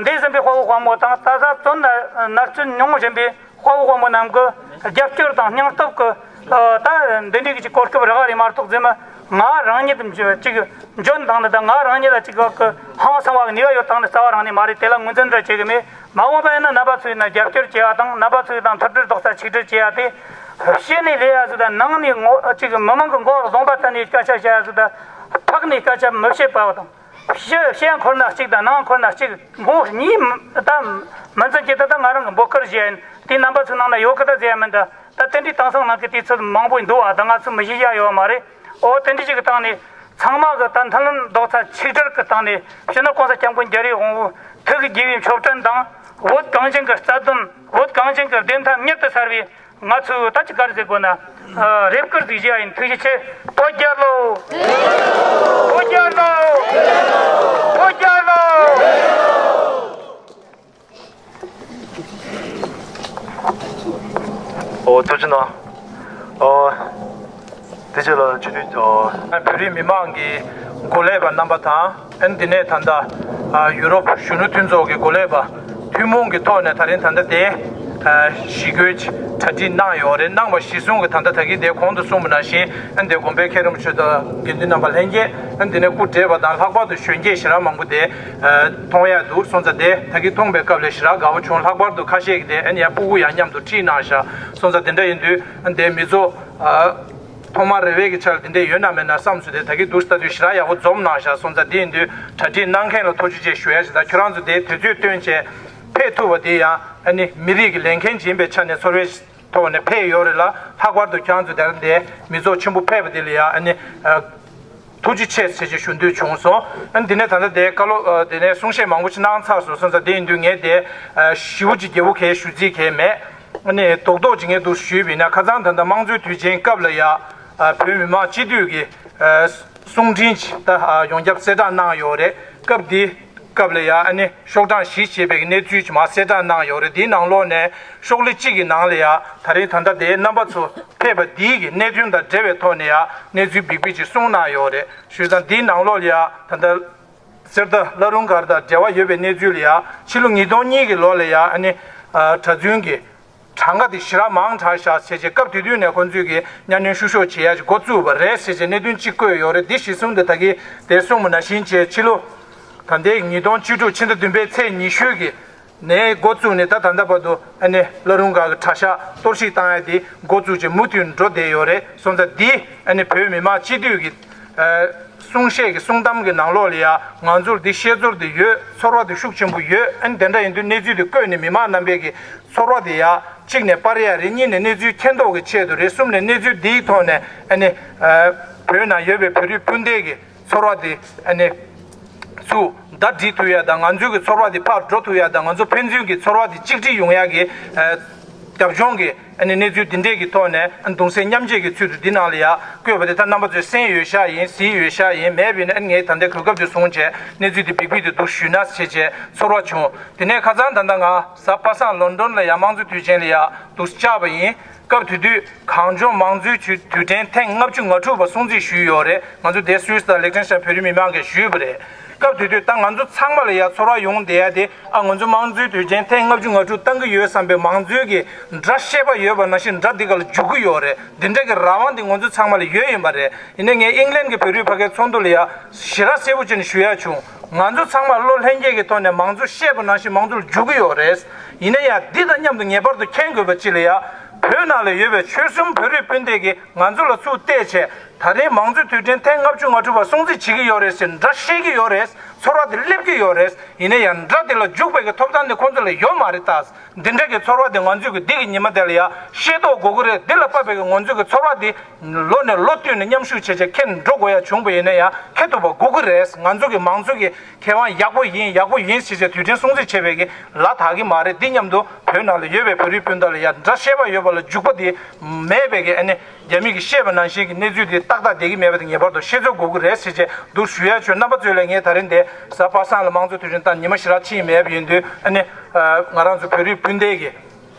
འདས་ཟིན་པའི་དཔའ་བོ་དཔའ་མོ་དང་ད་ལྟ་བཙོན་ན་མནར་གཅོད་མྱོང་བཞིན་པའི་དཔའ་བོ་དཔའ་མོ་རྣམས་ཀྱི་རྒྱབ་སྐྱོར་དང་སྙིང་སྟོབས་ཀྱི་ད་འདི་འདྲའི་གི་གོ་སྐབས་རག་རེད་མ་གཏོགས་ཟེར་མ། ང་རང་ཉིད་ཅིག་འཇོན་བཏང་ནི་དང་ང་རང་ཉིད་ལ་ཅིག་གི་ཧང་སང་བ་གི་ནུས་པ་ཡོད་བཏང་ནི་རྩ་བ་རང་ནས་མ་རེད། དེ་ལ་ངོས་འཛིན་ར་བྱེད་གི་མེད། མ་འོངས་པ་ཡིན་ན་རྣམ་པ་ཚོས་ན་རྒྱབ་སྐྱོར་བྱེད་ཡ་དང་རྣམ་པ་ཚོས་དང་མཐུན་སྒྲིལ་རྡོག་རྩ་ཆིག་སྒྲིལ་བྱེད་ཡ་དེ། བཤད་ནས་ལས་ཡ་ཟིག་དང་ནང་ནས་ངོ་ཅིག་མི་མང་གི་མགོ་རྫོང་པ་ལྟ་ནས་སྐད་ཆ་བཤད་ཡ་ཟིག་དང་ཕག་ནས་སྐད་ཆ་མི་བཤད་པ་དང་། བཤད་བཤད་འཁོར་ན་གཅིག་དང་ནང་འཁོར་ན་གཅིག་མགོ་གཉིས་ད་མི་འཛིན་གྱི་ད་ད་ང་རང་གི་འབོད་སྐུལ་བྱེད་ཡ་ཡིན། དེ་རྣམ་པ་ཚོའི་ནང་ན་ཡོད་གི་ད་ཟེར་ཡ་མིན་ད། ད་དེ་འདྲའི་དེང་སང་ནང་གི་དུས་ཚོད་མང་པོ་འདུག་བ། ད་ང་ཚོ་མི་ཤེས་ཡ་ཡོད་མ་རེད། ཨོ་དེ་འདྲ་ཞིག་གི་སྟེང་ནས་ཚང་མ་གི་ད་མཐུན་ལམ་རྡོག་རྩ་ཆིག་སྒྲིལ་གི་སྟེང་ནས་སྤྱི་ནོར་༸གོང་ས་༸སྐྱབས་མགོན་རྒྱལ་བའི་དབང་པོ་ཐུགས་ཀྱི་དགྱེས་པའི་མཆོད་སྤྲིན་དང་བོད་གངས་ཅན་གྱི་རྩ་དོན་བོད་གངས་ཅན་གྱི་བདེན་མཐའ་མྱུར་དུ་གསལ་བའི་ང་ཚོས་ད་ཅི་ག་རེ་ཟེར་དགོས་ན། ཨ། རེ་སྐུལ་ཟིག་བྱེད་ཡ་ཡིན། ཐུགས་རྗེ་ཆེ། བོད་རྒྱལ་ལོ། བོད་རྒྱལ་ལོ། བོད་རྒྱལ་ལོ། ཨོ་ཐུགས་རྗེ་གནང་། ཨོ། དེ་རྗེས་ལ་སྤྱི་འཐུས། ཨོ། བོད་རིགས་མི་མང་གི་འགོ་ལས་པ་རྣམ་པ་དང་། ཨན་དེ་ནས་ད་ལྟ་ཡུ་རོབ་གཞོན་ནུ་མཐུན་ཚོགས་ཀྱི་འགོ་ལས་པ་ཐུན་མོང་གི་ཐོག་ནས་ད་རིང་ད་ལྟ་དེ་ཞི་རྒོལ་གྱི་གྲ་སྒྲིག་གནང་ཡོད་རེད། གནང་བ་གཞི་བཟུང་གི་ད་ལྟ་ད་གིན་དེ་གོང་དུ་གསུངས་པ་ནང་བཞིན། ཨན་དེ་དགོན་པའི་མཁན་རིན་པོ་ཆེ་དང་དགེ་འདུན་རྣམ་པ་ལྷན་རྒྱས། ཨན་དེ་ནས་སྐུ་བགྲེས་པ་དང་ལྷག་པར་དུ་གཞོན་སྐྱེས་ཞེ་དྲག་མང་པོ་དེ་མཐོང་ཡ་འདུག་སོང་ཙང་དེ་ད་གིན་མཐོང་པའི་སྐབས་ལ་ཞེ་དྲག་དགའ་པོ་བྱུང་། ལྷག་པར་དུ་ཁ་ཤས་ཀྱིས་དེ་ཨན་ཡ་སྤུ་གུ་ཡང་མཉམ་དུ་ཁྲིད་གནང་ཤག་སོང་ཙང་དེ་འདྲ་ཡིན་དུས་ཨན་དེ་མི་ཚོགས། ཐོག་མར་རེ་བའི་གི་ཆ་ལ་དེ་འདྲས་ཡོད་ན་མེད་ན་བསམ་ཚུལ་དེ་ད་གིན་འདུག་ལྟ་དུས་ཞེ་དྲག་ཡག་པོ་འཛོམས་གནང་ཤག་སོང་ཙང་དེ་ཡིན་དུས་གྲ་སྒྲིག་གནང་མཁན་ལ་ཐུགས་རྗེ་ཆེ་ཞུ་ཡ་ཞིག་དང་། ཁྱོད་རང་ཚོ་དེ་དུས་ཚོད་བཏོན་བྱས་ཕེབས་ཐུབ་པ་དེ་ཡང་ཨ་ནི་མི་རིགས་ཀྱི་ལས་འགན་ཅིག་ཡིན་པའི་ཆ་ནས་ཚོར་བའི་ཐོག་ནས་ཕེབས་ཡོད་རེད་ལ། ལྷག་པར་དུ་ཁྱོད་རང་ཚོ་དེ་རིང་འདིར་མི་ཚོགས་ཆེན་པོ་ཕེབས་པ་དེ་ལ་ཡང་ཨ་ནི་ཨ་ཐུགས་རྗེ་ཆེ་ཟེར་ཅིག་ཞུ་འདོད་བྱུང་སོང་། ཨ་ནི་དེ་ནས་ད་ལྟ་དེ་བཀའ་སློབ་ཨ་དེ་ནས་གསུང་བཤད་མང་པོ་ཞིག་གནང་ཚར་སོང་། སོང་ཙང་དེ་ཡིན་དུས་ངས་དེ་ཨ་ཞེ་པོ་ཅིག་རྒྱས་པོ་གས་ཞུ་རྩིས་གས་མེད། ཨ་ནི་རྡོག་རྡོག་ཅིག་ངས་འདུག་ཞུས་པ་ཡིན་ན། ཁ་སང་ད་ལྟ་དམངས་གཙོའི་དུས་ཆེན་སྐབས་ལ་ཡ། ཨ་བོད་མི་མང་སྤྱི་འཐུས་ཀྱི་ཨ་གསུང་འཕྲིན་ཅིག་ད་ཨ་ཡོངས་ཁྱབ་གསལ་བསྒྲགས་གནང་ཡོད་རེད། སྐབས་འདི་སྐབས་ལ་ཡ་ཨ་ནི་ཤོག་གྲངས་བཞི་ཞེས་པའི་གནས་ཚུལ་ཅིག་མར་གསལ་བསྒྲགས་གནང་ཡོད་རེད། དེའི་ནང་ལོགས་ནས་ཤོག་ལྷེ་གཅིག་གི་ནང་ལ་ཡ་ད་རེས་ད་ལྟ་དེའི་རྣམ་པ་ཚོ་ཕེབས་པ་འདིའི་གི་གནད་དོན་དང་འབྲེལ་བའི་ཐོག་ནས་ཡ་གནས་ཚུལ་འབིགས་པིག་ཅིག་གསུངས་གནང་ཡོད་རེད། བྱས་ཙང་འདིའི་ནང་ལོགས་ལ་ཡ་ད་ལྟ། གསེར་རྟ་བླ་རུང་སྒར་དང་འབྲེལ་བ་ཡོད་པའི་གནས་ཚུལ་ལ་ཡ། ཕྱི་ལོ་ཉིས་སྟོང་གཉིས་ཀྱི་ལོ་ལ་ཡ་ཨ་ནི་ཨ་གྲྭ་བཙུན་གྱི་གྲངས་ཀ་དེ་ཞེ་དྲག་མང་དྲགས་ཤག་བྱས་རྗེས་སྐབས་དེ་དུས་ནས་ཁོང་ཚོས་ཀྱི་གཉའ་གནོན་བཤུ་གཞོག་བྱེད་ཡ་ཅིག་འགོ་བཙུགས་པ་རེད་ཟེར་བྱས་གནད་དོན་གཅིག་བཀོད་ཡོད་རེད། འདི་གཞི་བཟུང་དེ་ད་གིན་དེ་གསུངས་པ་ནང་བཞིན་བྱས་ཕྱི་ལོ་ད་ལྟའི་ཉིས་སྟོང་བཅུ་དྲུག་ཕྱི་ཟླ་བདུན་པའི་ཚེས་ཉི་ཤུ་གི་ནས་འགོ་བཙུགས་ནས་ད་ད་ལྟ་བར་དུ་ཨ་ནི་བླ་རུང་སྒར་གྱི་གྲྭ་ཤག་གཏོར་བཤིག་བཏང་ཡ་དེ་འགོ་བཙུགས་བྱས་མུ་མཐུད་འགྲོ་བསྡད་ཡོད་རེད། སོང་ཙང་འདི་ཨ་ནི་བོད་མི་མང་སྤྱི་འཐུས་ཀྱི་ཨ་གསུང་བཤད་ཀྱི་གསུང་གཏམ་གྱི་ནང་ལོགས་ལ་ཡ་ང་ཚོར་འདི་ཤེས་ཚོར་དེ་ཡོད། ཚོར་བ་དེ་ཤུགས་ཆེན་པོ་ཡོད། ཨ་ནི་དེ་འདྲ་ཡིན་དུས་གནས་ཚུལ་དེ་བཀོད་ནས་མི་མང་རྣམ་པས་ཀྱི་ཚོར་བ་དེ་ཡ་གཅིག་ནས་སྤར་ཡ་རེད། གཉིས་ནས་གནས་ཚུལ་མཁྱེན་རྟོགས་ཀྱི་ཆེད་དུ་རེད། གསུམ་ནས་གནས་ཚུལ་འདིའི་ཐོག་ནས་ཨ་ནི་ཨ་བོད་ནང་ཡོད་པའི་བོད་རིགས་སྤུན་ཟླའི་གི་ཚོར་བ་དེ་ཨ་ནི་ཚུར་ཟླ་སྒྲིལ་ཐུབ་ཡ་དང་། ང་ཚོའི་གི་ཚོར་བ་དེ་ཕར་འགྲོ་ཐུབ་ཡ་དང་། ང་ཚོ་ཕན་ཚུན་གྱི་ཚོར་བ་དེ་གཅིག་སྒྲིལ་ཡོང་ཡ་གི་ཨ་རྒྱབ་ལྗོངས་ཀྱི་ཨ་ནི་གནས་ཚུལ་འདི་འདྲས་ཀྱི་ཐོག་ནས་ཨ་གདུང་སེམས་མཉམ་སྐྱེད་ཀྱི་ཚུལ་དུ་འདི་ནང་ལ་ཡ་བཀོད་པ་དེ་ད་རྣམ་པ་ཚོས་གསན་ཡོད་ཤག་ཡིན། གཟིགས་ཡོད་ཤག་ཡིན། མེད་པ་ཡིན་ན་ཨ་ནི་ངས་ད་ལྟའི་གོ་སྐབས་དེ་བཟུང་བྱས་གནས་ཚུལ་དེ་འབིགས་པིག་དེ་འདུག་ཞུས་ན་བྱས་བྱས་ཚོར་བ་བྱུང་། དེ་ནས་ཁ་སང་ད་ལྟ་ང་གཟའ་པ་སངས་ལོན་ཌོན་ལ་ཡ་དམངས་གཙོ་དུས་ཆེན་ལ་ཡ་འདུག་བཅར་བ་ཡིན། སྐབས་དེ་དུས་གངས་ལྗོངས་མང་གཙོའི་དུས་དུས་དྲན་ཐེངས་ལྔ་བཅུ་ང་དྲུག་པ་སྲུང་བརྩི་ཞུས་ཡོད་རེད། ང་ཚོ་དེ་སུད་སི་དང་ལིག་ཊེན་ཤི་ཊེན་བོད་རིགས་མི་མང་གིས་ཞུས་པ་རེད། སྐབས་དེ་དུས་ད་ང་ཚོ་ཚང་མ་ལ་ཡ་ཚོར་བ་ཡོང་བསྡད་ཡ་དེ། ཨ་ང་ཚོ་དམངས་གཙོའི་དུས་ཆེན་ཐེངས་ལྔ་བཅུ་ང་དྲུག་བཏང་གི་ཡོད་བསམ་པའི་མང་གཙོའི་གི་སྒྲ་བཤད་པ་ཡོད་པ་ནང་བཞིན་སྒྲ་འདི་ག་ལ་འཇུག་གི་ཡོད་རེད། འདི་འདྲ་གི་རང་དབང་འདི་ང་ཚོ་ཚང་མ་ལ་ཡོད་ཡིན་པ་རེད། ཡིན་ནའི་ངས་ཨིང་ལན་གྱི་བོད་རིགས་ཕ་གིའི་ཚོགས་འདུ་ལ་ཡ་ཞེ་དྲག་གསལ་པོ་བྱས་ནས་ཞུ་ཡ་བྱུང་། ང་ཚོ་ཚང་མ་བློ་ལྷན་སྐྱེས་ཀྱི་ཐོག་ནས་མང་གཙོ་བཤད་པ་ནང་བཞིན་མང་གཙོ་ལ་འཇུག་གི་ཡོད་རེད། ཡིན་ན་ཡང་འདི་དང་མཉམ་དུ་ངེས་པར་དུ་མཁྱེན་དགོས་པ་ཅིག་ལ་ཡ། བོད་ནང་ལ་ཡོད་པའི་ཆོལ་གསུམ་བོད་རིགས་སྤུན་ཟླས་ཀྱིས་ང་ཚོ་ལ་ཚུར་བལྟས་བྱས། ད་རེས་མང་གཙོའི་དུས་དྲན་ཐེངས་ལྔ་བཅུ་ང་དྲུག་པ་སྲུང་བརྩི་བྱེད་ཀྱི་ཡོད་རེད་ཟེར་སྒྲ་བཤད་ཀྱི་ཡོད་རེད། ཚོར་བ་དེ་སླེབས་ཀྱི་ཡོད་རེད། ཡིན་ན་ཡང་སྒྲ་དེ་ལ་འཇུག་པའི་གི་ཐོབ་ཐང་དེ་ཁོང་ཚོ་ལ་ཡོད་མ་རེད་ད། འདི་འདྲ་གི་ཚོར་བ་དེ་ང་ཚོས་གི་འདི་གི་ཉི་མ་དེ་ལ་ཡ་ཤེས་རྟོགས་དགོས་ཀྱི་རེད། འདི་ལ་བབས་པའི་གི་ང་ཚོས་གི་ཚོར་བ་དེ་ལོ་ནས་ལོ་བསྟུད་ནས་མཉམ་ཞུགས་བྱས་བྱས་འཁྱེར་འགྲོ་དགོས་ཡ་བྱུང་བ་ཡིན་ན་ཡང་འཁྱེར་ཐུབ་པ་དགོས་ཀྱི་རེད། ང་ཚོ་གི་མང་གཙོ་གི་ཁེ་དབང་ཡག་པོ་ཡིན། ཡག་པོ་ཡིན་ཟེར་བྱས་དུས་དྲན་སྲུང་བརྩི་བྱས་པའི་གི་ལ་དག་གི་མ་རེད། འདི་མཉམ་དུ་བོད་ནང་ལ་ཡོད་པའི་བོད་རིགས་སྤུན་ཟླ་ལ་ཡ་སྒྲ་བཤད་པ་ཡོད་པ་ལ་འཇུག་པ་དེ་མེད་པའི་གི་ཨ་ནི་རྒྱ་མི་གི་བཤད་པ་ནང་བཞིན་གི་གནས་ཚུལ་དེ་ཏག་ཏག་བསྡད་ཀྱི་མེད་པ་དེ་ངེས་པར་དུ་ཤེས་ཚོད་དགོས་ཀྱི་རེད་ཟེར་བྱས་འདུག་ཞུ་ཡ་བྱོས། རྣམ་པ་ཚོས་ལ་ངས་ད་རིང་དེ་གཟའ་པ་སངས་ལ་དམངས་གཙོ་དུས་དྲན་བཏང་ཉི་མ་ཞེ་དྲག་ཕྱིན་མེད་པ་ཡིན་དུས་ཨ་ནི་ང་རང་ཚོ་བོད་རིགས་སྤུན་ཟླའི་གི་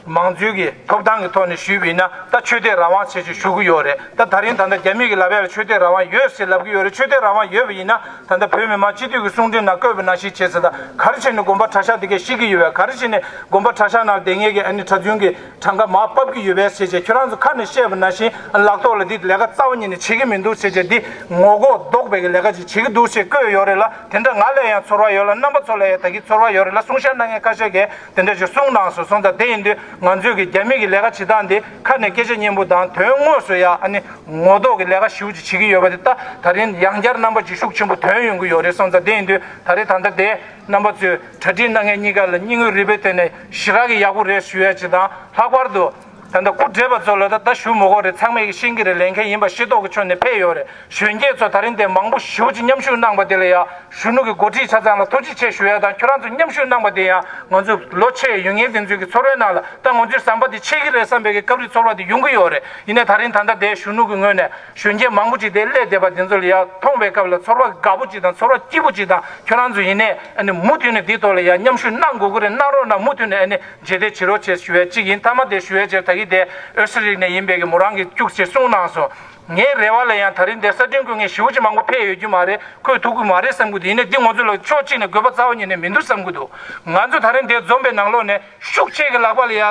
མང་གཙོའི་གི་ཐོབ་ཐང་གི་ཐོག་ནས་ཞུས་པ་ཡིན་ན་ད་ཆོས་དད་རང་དབང་བྱས་ཅིག་ཞུ་གི་ཡོད་རེད། ད་ད་རིང་ད་ལྟ་རྒྱ་མི་གི་ལབ་ཡ་ལ་ཆོས་དད་རང་དབང་ཡོད་ཟེར་ལབ་གི་ཡོད་རེད། ཆོས་དད་རང་དབང་ཡོད་པ་ཡིན་ན་ད་ལྟ་བོད་མི་མང་སྤྱི་འཐུས་ཀྱི་གསུང་འཕྲིན་ནང་བཀོད་པ་ནང་བཞིན་བྱས་ཟེར། ད་ག་རེ་བྱས་ནས་དགོན་པ་གྲྭ་ཤག་དེ་གས་བཤིག་གི་ཡོད་པས། ག་རེ་བྱས་ནས་དགོན་པ་གྲྭ་ཤག་ནང་བསྡད་མཁན་གྱི་ཨ་ནི་གྲྭ་བཙུན་གྱི་གྲངས་ཀ་མར་ཕབ་ཀྱི་ཡོད་པས་ཟེར་བྱས་ཁྱོད་རང་ཚོ་ཁ་ནས་བཤད་པ་ནང་བཞིན་ལག་ཐོག་ལ་འདི་ལས་ཀ་རྩ་བ་ཉིད་ནས་བྱེད་ཀྱི་མི་འདུག་ཟེར་བྱས། འདི་ངོ་ལྐོག་ལྡོག་པའི་གི་ལས་ཀ་ཅིག་བྱེད་ཀྱི་འདུག་ཟེར་བཀོད་ཡོད་རེད་ལ། དེ་འདྲ་ང་ལ་ཡང་ཚོར་བ་ཡོད་ལ། རྣམ་པ་ཚོ་ལ་ཡང་ད་གིན་ཚོར་བ་ཡོད་རེད་ལ། གསུང་བཤད་གནང་མཁན་ཁ་ཤས་ཀྱིས་དེ་འདྲ་ཞིག་གསུངས་གནང་སོང་། སོང་ཙང་དེ་ཡིན་དུས་ང་ཚོས་ཀྱི་རྒྱ་མི་གི་ལས་ཀ་བྱེད་སྟངས་འདི་ཁ་ནས་སྐད་ཆ་སྙན་པོ་དང་དོན་དངོས་སུ་ཡང་ཨ་ནི་ངོ་ལྡོག་གི་ལས་ཀ་ཞེ་པོ་ཅིག་བྱེད་ཀྱི་ཡོད་པ་དེ་ད་ད་རིང་ཡང་བསྐྱར་རྣམ་པ་ཅིག་ཤུགས་ཆེན་པོ་ཐོན་ཡོང་གི་ཡོད་རེད། སོང་ཙང་དེ་ཡིན་དུས་ད་རེས་ད་ལྟ་དེ་རྣམ་པ་ཚོས་གྲ་སྒྲིག་གནང་མཁན་གཉིས་ཀ་ལ་སྙིང་དབུས་རུས་པའི་གཏིང་ནས་ཞེ་དྲག་གི་ཡག་པོ་རེད་ཞུ་ཡ་ཅིག་དང་། ལྷག་པར་དུ་ད་ལྟ་སྐུ་བགྲེས་པ་ཚོ་ལ་ད་ད་ཞུ་མི་དགོས་རེད། ཚང་མས་ཀྱི་ཤེས་ཀྱི་རེད། ལས་མཁན་ཡིན་པ་ཤེས་རྟོགས་ཀྱི་ཕྱོགས་ནས་ཕེབས་ཡོད་རེད། གཞོན་སྐྱེས་ཚོ་ད་རིང་དེ་མང་པོ་ཞེ་པོ་ཅིག་མཉམ་ཞུགས་གནང་པ་དེ་ལ་ཡང་གཞོན་ནུ་གི་འགོ་ཁྲིད་ཆ་ཚང་ལ་ཐུགས་རྗེ་ཆེ་ཞུ་ཡ་དང་། ཁྱོད་རང་ཚོ་མཉམ་ཞུགས་གནང་པ་དེ་ཡང་ང་ཚོ་ལོ་ཆེ་ཡོད་མཁན་དེ་ཚོའི་གི་ཚོར་བའི་ནང་ལ་ད་ང་ཚོའི་ཟམ་པ་དེ་ཆད་ཀྱི་རེད་བསམ་པའི་གི་སྐབས་རེ་ཚོར་བ་དེ་ཡོང་གི་ཡོད་རེད། ཡིན་ནའི་ད་རིང་ད་ལྟ་དེ་གཞོན་ནུ་གི་ངོས་ནས་གཞོན་སྐྱེས་མང་པོ་ཅིག་དེ་སླེབས་བསྡད་པ་དེ་ཚོ་ལ་ཡང་མཐོང་བའི་སྐབས་ལ་ཚོར་བ་དགའ་པོ་ཅིག་དང་ཚོར་བ་སྐྱིད་པོ་ཅིག་དང་། ཁྱོད་རང་ཚོ་ཡིན་ནའི་ཨ་ནི་མུ་མཐུད་ནས་འདིའི་ཐོག་ལ་ཡང་མཉམ་ཞུགས་གནང་དགོས་ཀྱི་རེད། གནང་རོགས་གནང་། མུ་མཐུད་ནས་ཨ་ནི་རྗེས་འདེད་བྱེད་རོགས་བྱེད་ཞུ་ཡས་གཅིག་ཡིན། མཐའ་མ་དེ་ཞུ་ཡས་བྱས། ད་གིན་དེ་ཨོ་སི་ཊི་རི་ལི་ཡ་ནས་ཡིན་པའི་གི་མོ་རང་གིས་ཁྱུག་ཅིག་གསུངས་གནང་སོང་། ངའི་རེ་བ་ལ་ཡང་ད་རིང་དེ་ས་འདོན་དགོས་མཁན་ཞེ་པོ་ཅིག་མང་པོ་ཕེབས་ཡོད་རྒྱུ་མ་རེད། འཁོད་ཐུབ་ཀྱི་མ་རེད་བསམ་གྱི་འདུག་ཡིན་ནའི་འདི་ང་ཚོ་ལ་ཕྱོགས་གཅིག་ནས་དགོས་པ་རྩ་བ་ཉིད་ནས་མི་འདུག་བསམ་གྱི་འདུག་ང་ཚོ་ད་རིང་དེ་འཛོམས་པའི་ནང་ལོགས་ནས་ཤུགས་ཆེ་གི་ལག་པ་ལ་ཡ་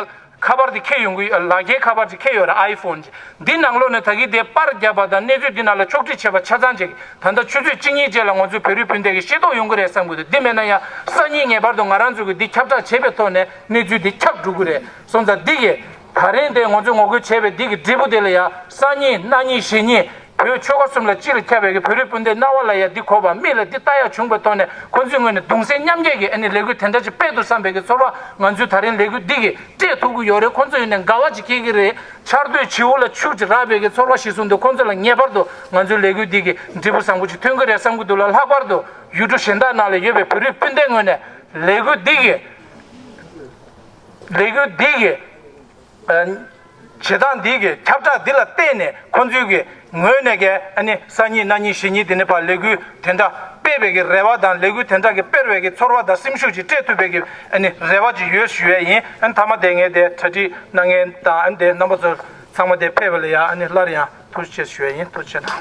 ཁ་པར་དེ་འཁྱེར་ཡོང་གི་ཡོད། ལག་འཁྱེར་ཁ་པར་ཅིག་འཁྱེར་ཡོད་རེད། ཨའི་ཕོན་ཅིག་འདི་ནང་ལོགས་ནས་ད་གིན་དེ་པར་བརྒྱབ་པ་དང་གནས་ཚུལ་འདི་ནང་ལ་ཕྱོགས་སྒྲིག་བྱས་པ་ཆ་ཚང་བྱས། ད་ལྟ་ཆུ་ཚོད་གཅིག་གཉིས་རྗེས་ལ་ང་ཚོའི་བོད་རིགས་སྤུན་ཟླ་གི་ཤེས་རྟོགས་ཡོང་གི་རེད་བསམ་གྱི་འདུག་འདི་མེད་ན་ཡང་སང་ཉིན་ངེས་པར་དུ་ང་རང་ཚོ་གིས་འདི་ཁྱབ་བསྒྲགས་བྱས་པའི་ཐོག་ནས་གནས་ཚུལ་འདི་ཁྱབ་འགྲོ་གི་རེད། སོང་ཙང་འདི་གི་ད་རིང་དེ་ང་ཚོས་ངོ་རྒོལ་བྱས་པའི་འདི་གི་འབྲས་བུ་དེ་ལ་ཡང་སང་ཉིན་གནངས་ཉིན་གཞེས་ཉིན་བོད་ཆོལ་ཁ་གསུམ་ལ་སྤྱི་ལ་ཁྱབ་པའི་གི་བོད་རིགས་སྤུན་ཟླའི་རྣ་བ་ལ་ཡང་འདི་གོ་བ། མིག་ལ་འདི་ལྟ་ཡག་བྱུང་བའི་ཐོག་ནས་ཁོང་ཚོའི་ངོས་ནས་གདུང་སེམས་མཉམ་སྐྱེད་ཀྱི་ཨ་ནི་ལས་འགུལ་དེ་འདྲ་ཅིག་སྤེལ་འདུག་བསམ་པའི་གི་ཚོར་བ་ང་ཚོས་ད་རིང་ལས་འགུལ་འདི་གིས་སྤྲད་ཐུབ་ཀྱི་ཡོད་རེད། ཁོང་ཚོ་ཡིན་ནའི་དགའ་བ་ཅིག་སྐྱེ་གི་རེད། ཆར་དུས་བྱིའུ་ལ་ཆུ་ཅིག་རག་པའི་གི་ཚོར་བ་ཞིག་བཟུང་འདུག་ཁོང་ཚོ་ལ་ངེས་པར་དུ་ང་ཚོའི་ལས་འགུལ་འདི་གིས་འབྲས་བུ་བཟང་པོ་ཅིག་ཐོན་གི་རེད་བསམ་གྱི་འདུག་ལ། ལྷག་པར་དུ་ཡུལ་གྲུ་གཞན་དག་ནང་ལ་ཡོད་པའི་བོད་རིགས་སྤུན་ཟླའི་ངོས་ནས་ལས་འགུལ་འདི་གིས་ལས་འགུལ་འདི་གིས་ཨ། བྱེད་སྟངས་འདི་གི་ཁྱབ་བསྒྲགས་འདི་ལ་བརྟེན་ནས་ཁོང་ཚོའི་གི་ངོས་ནས་གི་ཨ་ནི་སང་ཉིན་གནངས་ཉིན་གཞེས་ཉིན་དེ་ནས་ཕར་ལས་འགུལ་དེ་འདྲ་སྤེལ་བའི་གི་རེ་བ་དང་། ལས་འགུལ་དེ་འདྲ་གི་སྤེལ་བའི་གི་ཚོར་བ་དང་སེམས་ཤུགས་ཅིག་སྤྲད་ཐུབ་པའི་གི་ཨ་ནི་རེ་བ་ཅིག་ཡོད་ཞུ་ཡས་ཡིན། ཨ་ནི་མཐའ་མ་དེ་ངས་དེ་གྲ་སྒྲིག་གནང་མཁན་དང་། ཨ་ནི་དེ་རྣམ་པ་ཚོ་ཚང་མ་དེ་ཕེབས་པ་ལ་ཡ་ཨ་ནི་སླར་ཡང་ཐུགས་རྗེ་ཆེ་ཞུ་ཡས་ཡིན། ཐུགས་རྗེ་ཆེ་གནང་།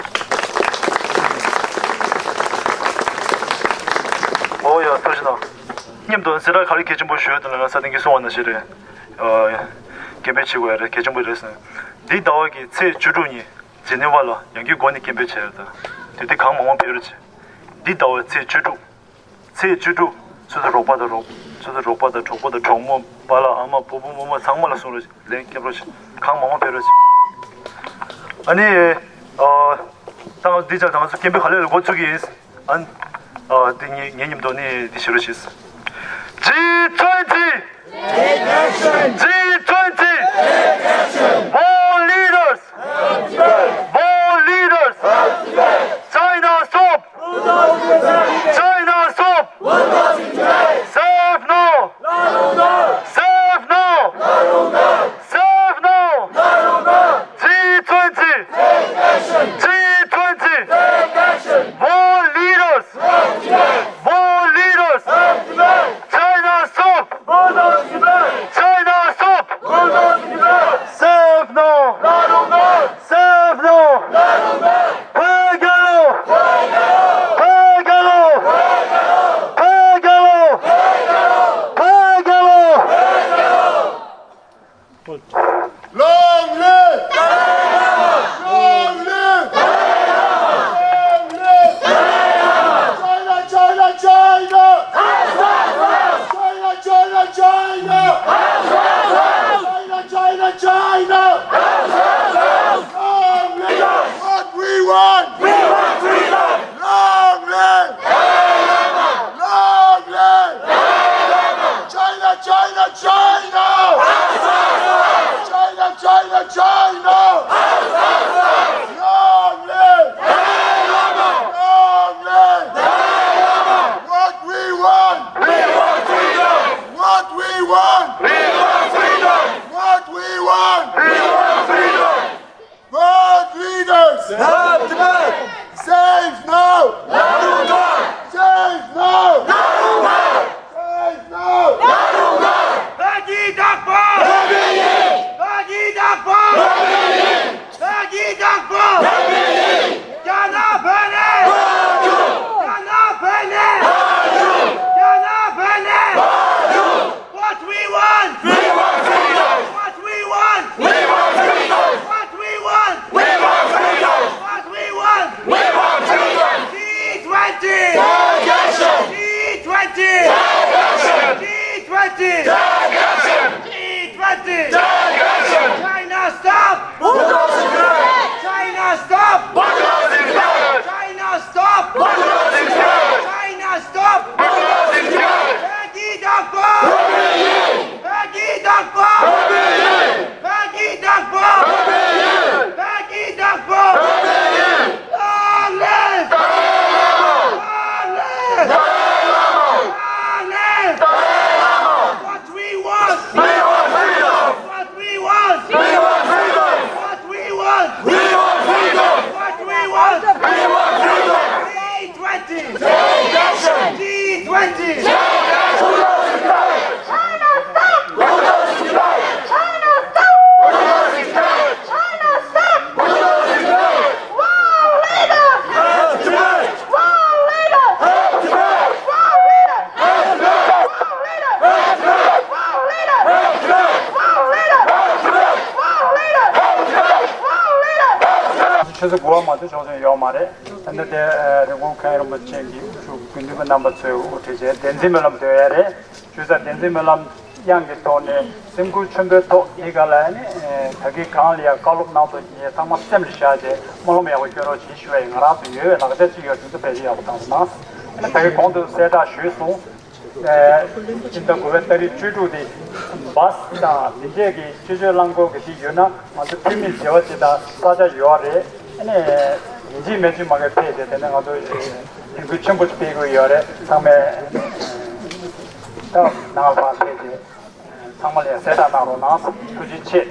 ཨོ་ཡ། ཐུགས་རྗེ་གནང་། མཉམ་དུ་ཚེ་རབས་ག་རེ་གལ་ཆེན་པོ་ཞུ་ཡ་དང་ལ་ས་སྟེང་གི་གསུང་བ་ནང་བཞིན་རེད། ཨ། སྐད་འབོད་བྱེད་དགོས་ཡ་རེད། གལ་ཆེན་པོ་རེད་ཟེར། འདི་ཟླ་བ་གི་ཚེས་བཅུ་དྲུག་ཉིན་ཇི་ནི་ཝ་ལ་ཡང་བསྐྱར་སྒོ་ནས་སྐད་འབོད་བྱས་ཡོད། ད་དེ་དུས་གང་མང་མང་ཕེབས་རོགས་བྱེད། འདི་ཟླ་བ་ཚེས་བཅུ་དྲུག་ཚེས་བཅུ་དྲུག་ཚོ་ཚོ་རོགས་པ་དང་རོགས། ཚོ་ཚོ་རོགས་པ་དང་གྲོགས་པོ་དང་གྲོགས་མོ། པཱ་ལགས་ཨ་མ་བུ་བུ་མོ་མོ་ཚང་མ་ལ་གསུང་རོགས་བྱེད། ལན་སྐྱབས་རོགས་བྱེད། གང་མང་མང་ཕེབས་རོགས་བྱེད། ཨ་ནི། ཨ། ད་ང་འདི་ཅག་ད་ང་ཚོ་སྐད་འབོད་ག་ལེར་འགོ་བཙུགས་ཀྱི་ཡིན། ཨ། ཨ། དེ་ངའི་ངའི་མཉམ་དུ་ནི་འདི་བྱེད་རོགས་བྱེད། G twenty! G twenty! World leaders! World leaders! China stop! China stop! Safe no! Safe no! Safe no! G twenty! G twenty! World leaders! World leaders! China stop! China stop! Safe no! G twenty! China stop! China stop! China stop! China stop! Peggy Dagpo! Peggy Dagpo! Peggy Dagpo! Peggy Dagpo! Long live! Long live! Long live! What we want! We want freedom! What we want! We want freedom! What we want! We want freedom! What we want! We want freedom! G twenty! Take action! G twenty! Take action! China stop! China stop! China stop! China stop! World leaders! World leaders! World leaders! ཆུ་ཚོད་དགུ་པ་མ་གཏོགས་ཆོག་མཆན་ཡོད་མ་རེད། ད་ནི་དེ་རིན་གོང་མཁན་རིན་པོ་ཆེ་གི་དབུ་བཞུགས་དགེ་འདུན་པ་རྣམ་པ་ཚོས་དབུ་ཁྲིད་བྱས་བདེན་ཚིག་སྨོན་ལམ་འདོན་ཡ་རེད། ཞུ་ས་བདེན་ཚིག་སྨོན་ལམ་དབྱངས་ཀྱི་ཐོག་ནས་སེམས་ཁུར་ཆེན་པོའི་ཐོག་འདི་ག་ལ་ནི་ད་གིན་གང་ལ་ཡང་བཀའ་སློབ་གནང་ཐོག་ངས་ཚང་མ་སེམས་ལ་བཞག་བྱས་སྨོན་ལམ་ཡག་པོ་སྐྱོན་རོགས་བྱེད་ཞུ་བ་ཡིན། ང་རང་ཚོ་ཡོད་པའི་ལག་ཆ་ཅིག་ཡོད་དེ་ཚོ་བེད་སྤྱོད་ཡག་པོ་བཏང་རོགས་གནང་། ད་གིན་གོང་དུ་གསལ་བསྒྲགས་ཞུས་སོང་། སྤྱི་ཟླ་དགུ་པའི་ཏ་རིག་བཅུ་དྲུག་དེ་བཱས་དང་དེ་འདྲས་ཀྱི་སྤྱི་སྤྱོད་རླངས་འཁོར་གྱི་དེ་ཡོད་ན་ང་ཚོ་འཐུས་མི་བྱེ་བ་ཅིག་དང་ས་ཆ་ཡོད་རེད། ཨ་ནི་ཡིན་གཅིག་མིན་གཅིག་མ་གི་ཕེབས་ཏེ་དེ་ནས་ང་ཚོ་ལས་འགུལ་ཆེན་པོ་སྤེལ་དགོས་ཡོད་རེད། ཚང་མས་ད་ནང་ལ་ཕར་ཕེབས་ཏེ་ཚང་མ་ལ་གསལ་བསྒྲགས་གནང་རོགས་གནང་། ཐུགས་རྗེ་ཆེ།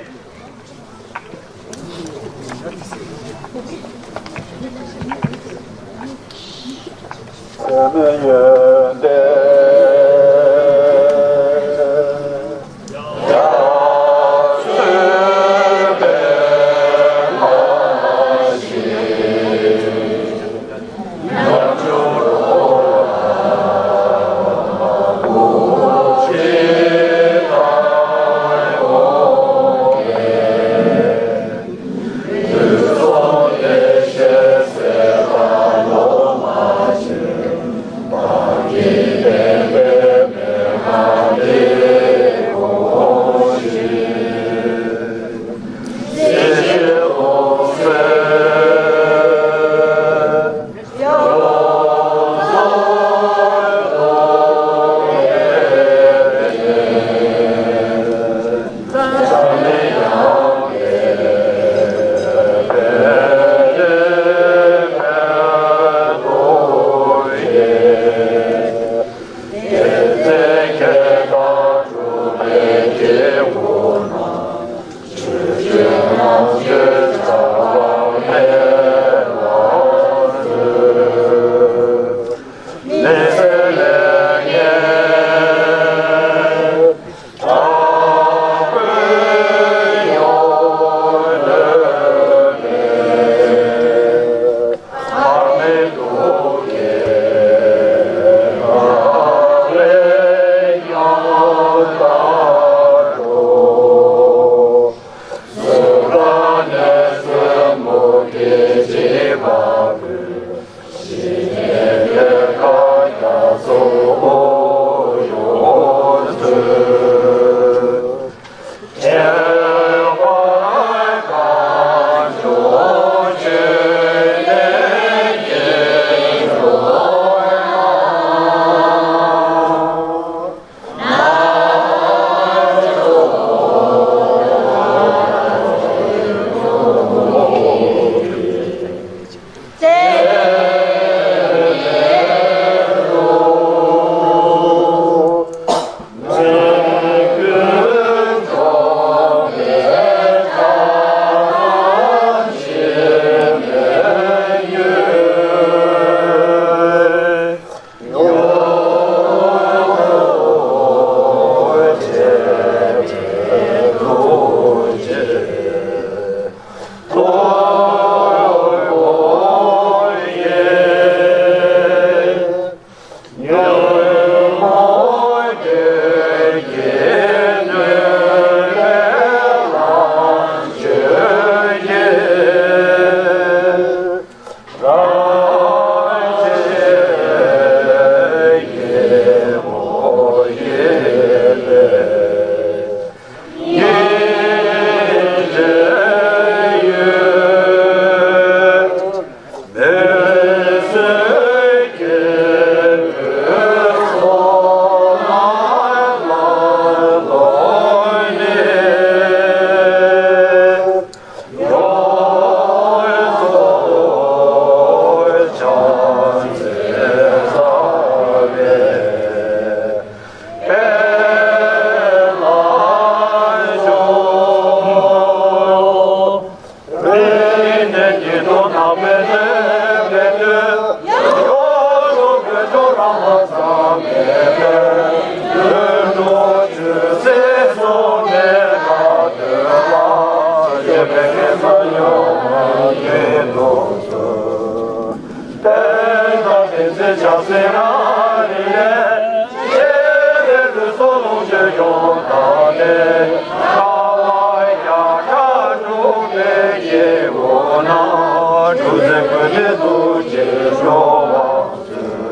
ཐུགས་བརྩེ་ཀུན་ནས་ཐུགས་རྗེས་སྐྱོང་བར་མཛོད།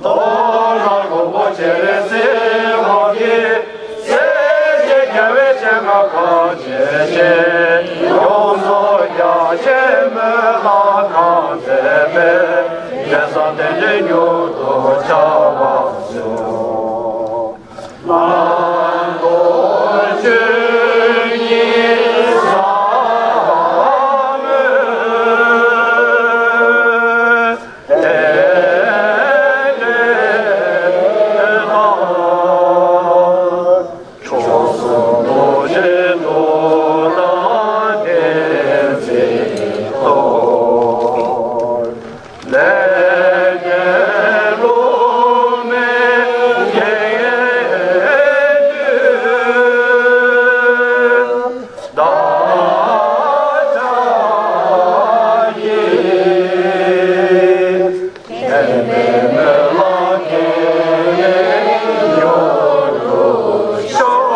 རྡོ་རྗེ་རིན་པོ་ཆེ་རེ་སྲིད་འོག་གི། སྲས་བཅས་རྒྱལ་བའི་སྤྱན་སྔར་གང་མཇལ་ཞིང་། ཡོངས་སུ་རྒྱ་ཆེན་སྨོན་ལམ་གང་མཛད་པའི། དེ་ཚེ་དེ་འདྲའི་མྱུར་དུ་འཆར་བར་ཤོག།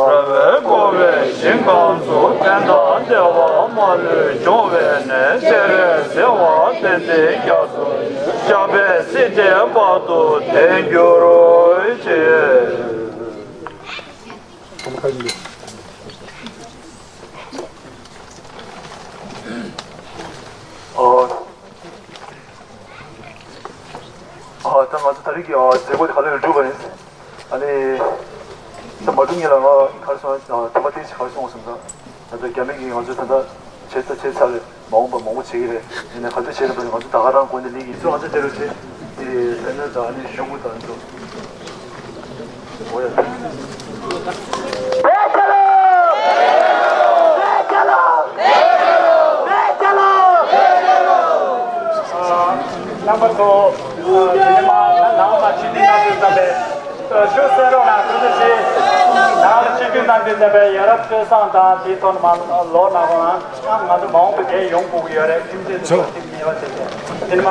ར་བས་བསྐོར་བའི་ཞིང་ཁམས་སུ། ཕན་དང་བདེ་བ་མ་ལུས་འབྱུང་བའི་གནས། དེར་བདེ་བ་དཔལ་ལྡན་རྒྱ་མཚོ། ཞབས་པད་སྲིད་མཐའི་བར་དུ་བརྟན་གྱུར་ཅིག། ཨ། ཨ། ད་ང་ཚོ་ད་རེས་ཀྱི་ཨ་མཛད་སྒོ་དེ་ག་ལེར་གྲུབ་པ་ཡིན། ཨ་ནི། ད་མ་འགྲོ་སྔོན་ལ་ང་ག་རེ་ཟེར་ན། ཨ། དོགས་པ་ཏོག་ཙམ་ག་རེ་བྱུང་བ་ཟེར་ན། ད་ལྟ་རྒྱ་མི་གིས་ང་ཚོ་ད་ལྟ་བྱས་ད་བྱས་ཚར་རེད། མ་འོངས་པ་མང་པོ་བྱེད་ཀྱི་རེད། ཡིན་ནའི་ག་ཚོད་བྱས་ན་ང་ཚོ་ད་ག་རང་འགོ་ནས་ལེན་གྱི་ཡིན། ཚོ་ང་ཚོ་དེ་རུ་བྱས་ཏེ་དེ་ནས་ད་ཨ་ནི་གཞུང་གི་ད་ཚོ། འོ་ཡ། བོད་རྒྱལ་ལོ། བོད་རྒྱལ་ལོ། བོད་རྒྱལ་ལོ། བོད་རྒྱལ་ལོ། རྣམ་པ་ཚོ། དེ་ནས་མ་ནང་མ་ཕྱི་འཐེན་གནང་དུས་ཙམ་པས་ཞུ་གསན་རོགས་གནང་། ཐུགས་རྗེ་ཆེ། ནང་ལ་ཕྱི་འཐེན་གནང་དུས་ཙམ་པས་ཡ་རབས་སྤྱོད་བཟང་དང་དེའི་ཐོག་ནས་མ་ལོག་གནང་རོགས་གནང་། ང་ཚོ་མ་འོངས་པ་རྒན་ཡོང་དགོས་ཀྱི་ཡོད་རེད། ཁྱིམ་མཚེས་ཚོ་ཐིམ་ཉེ་བ་བྱས་ཏེ། དེ་ནས་མ་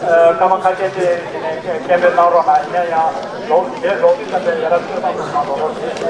སྐར་མ་ཁ་ཤས་ཅིག་དེ་ནས་སྐད་འབོད་གནང་རོགས་གནང་། ཡིན་ན་ཡང་ལོག་རྒན་ལོག་དུས་ཙམ་པས་ཡ་རབས་སྤྱོད་བཟང་དུ་མ་ལོག་རོགས་ཞེས།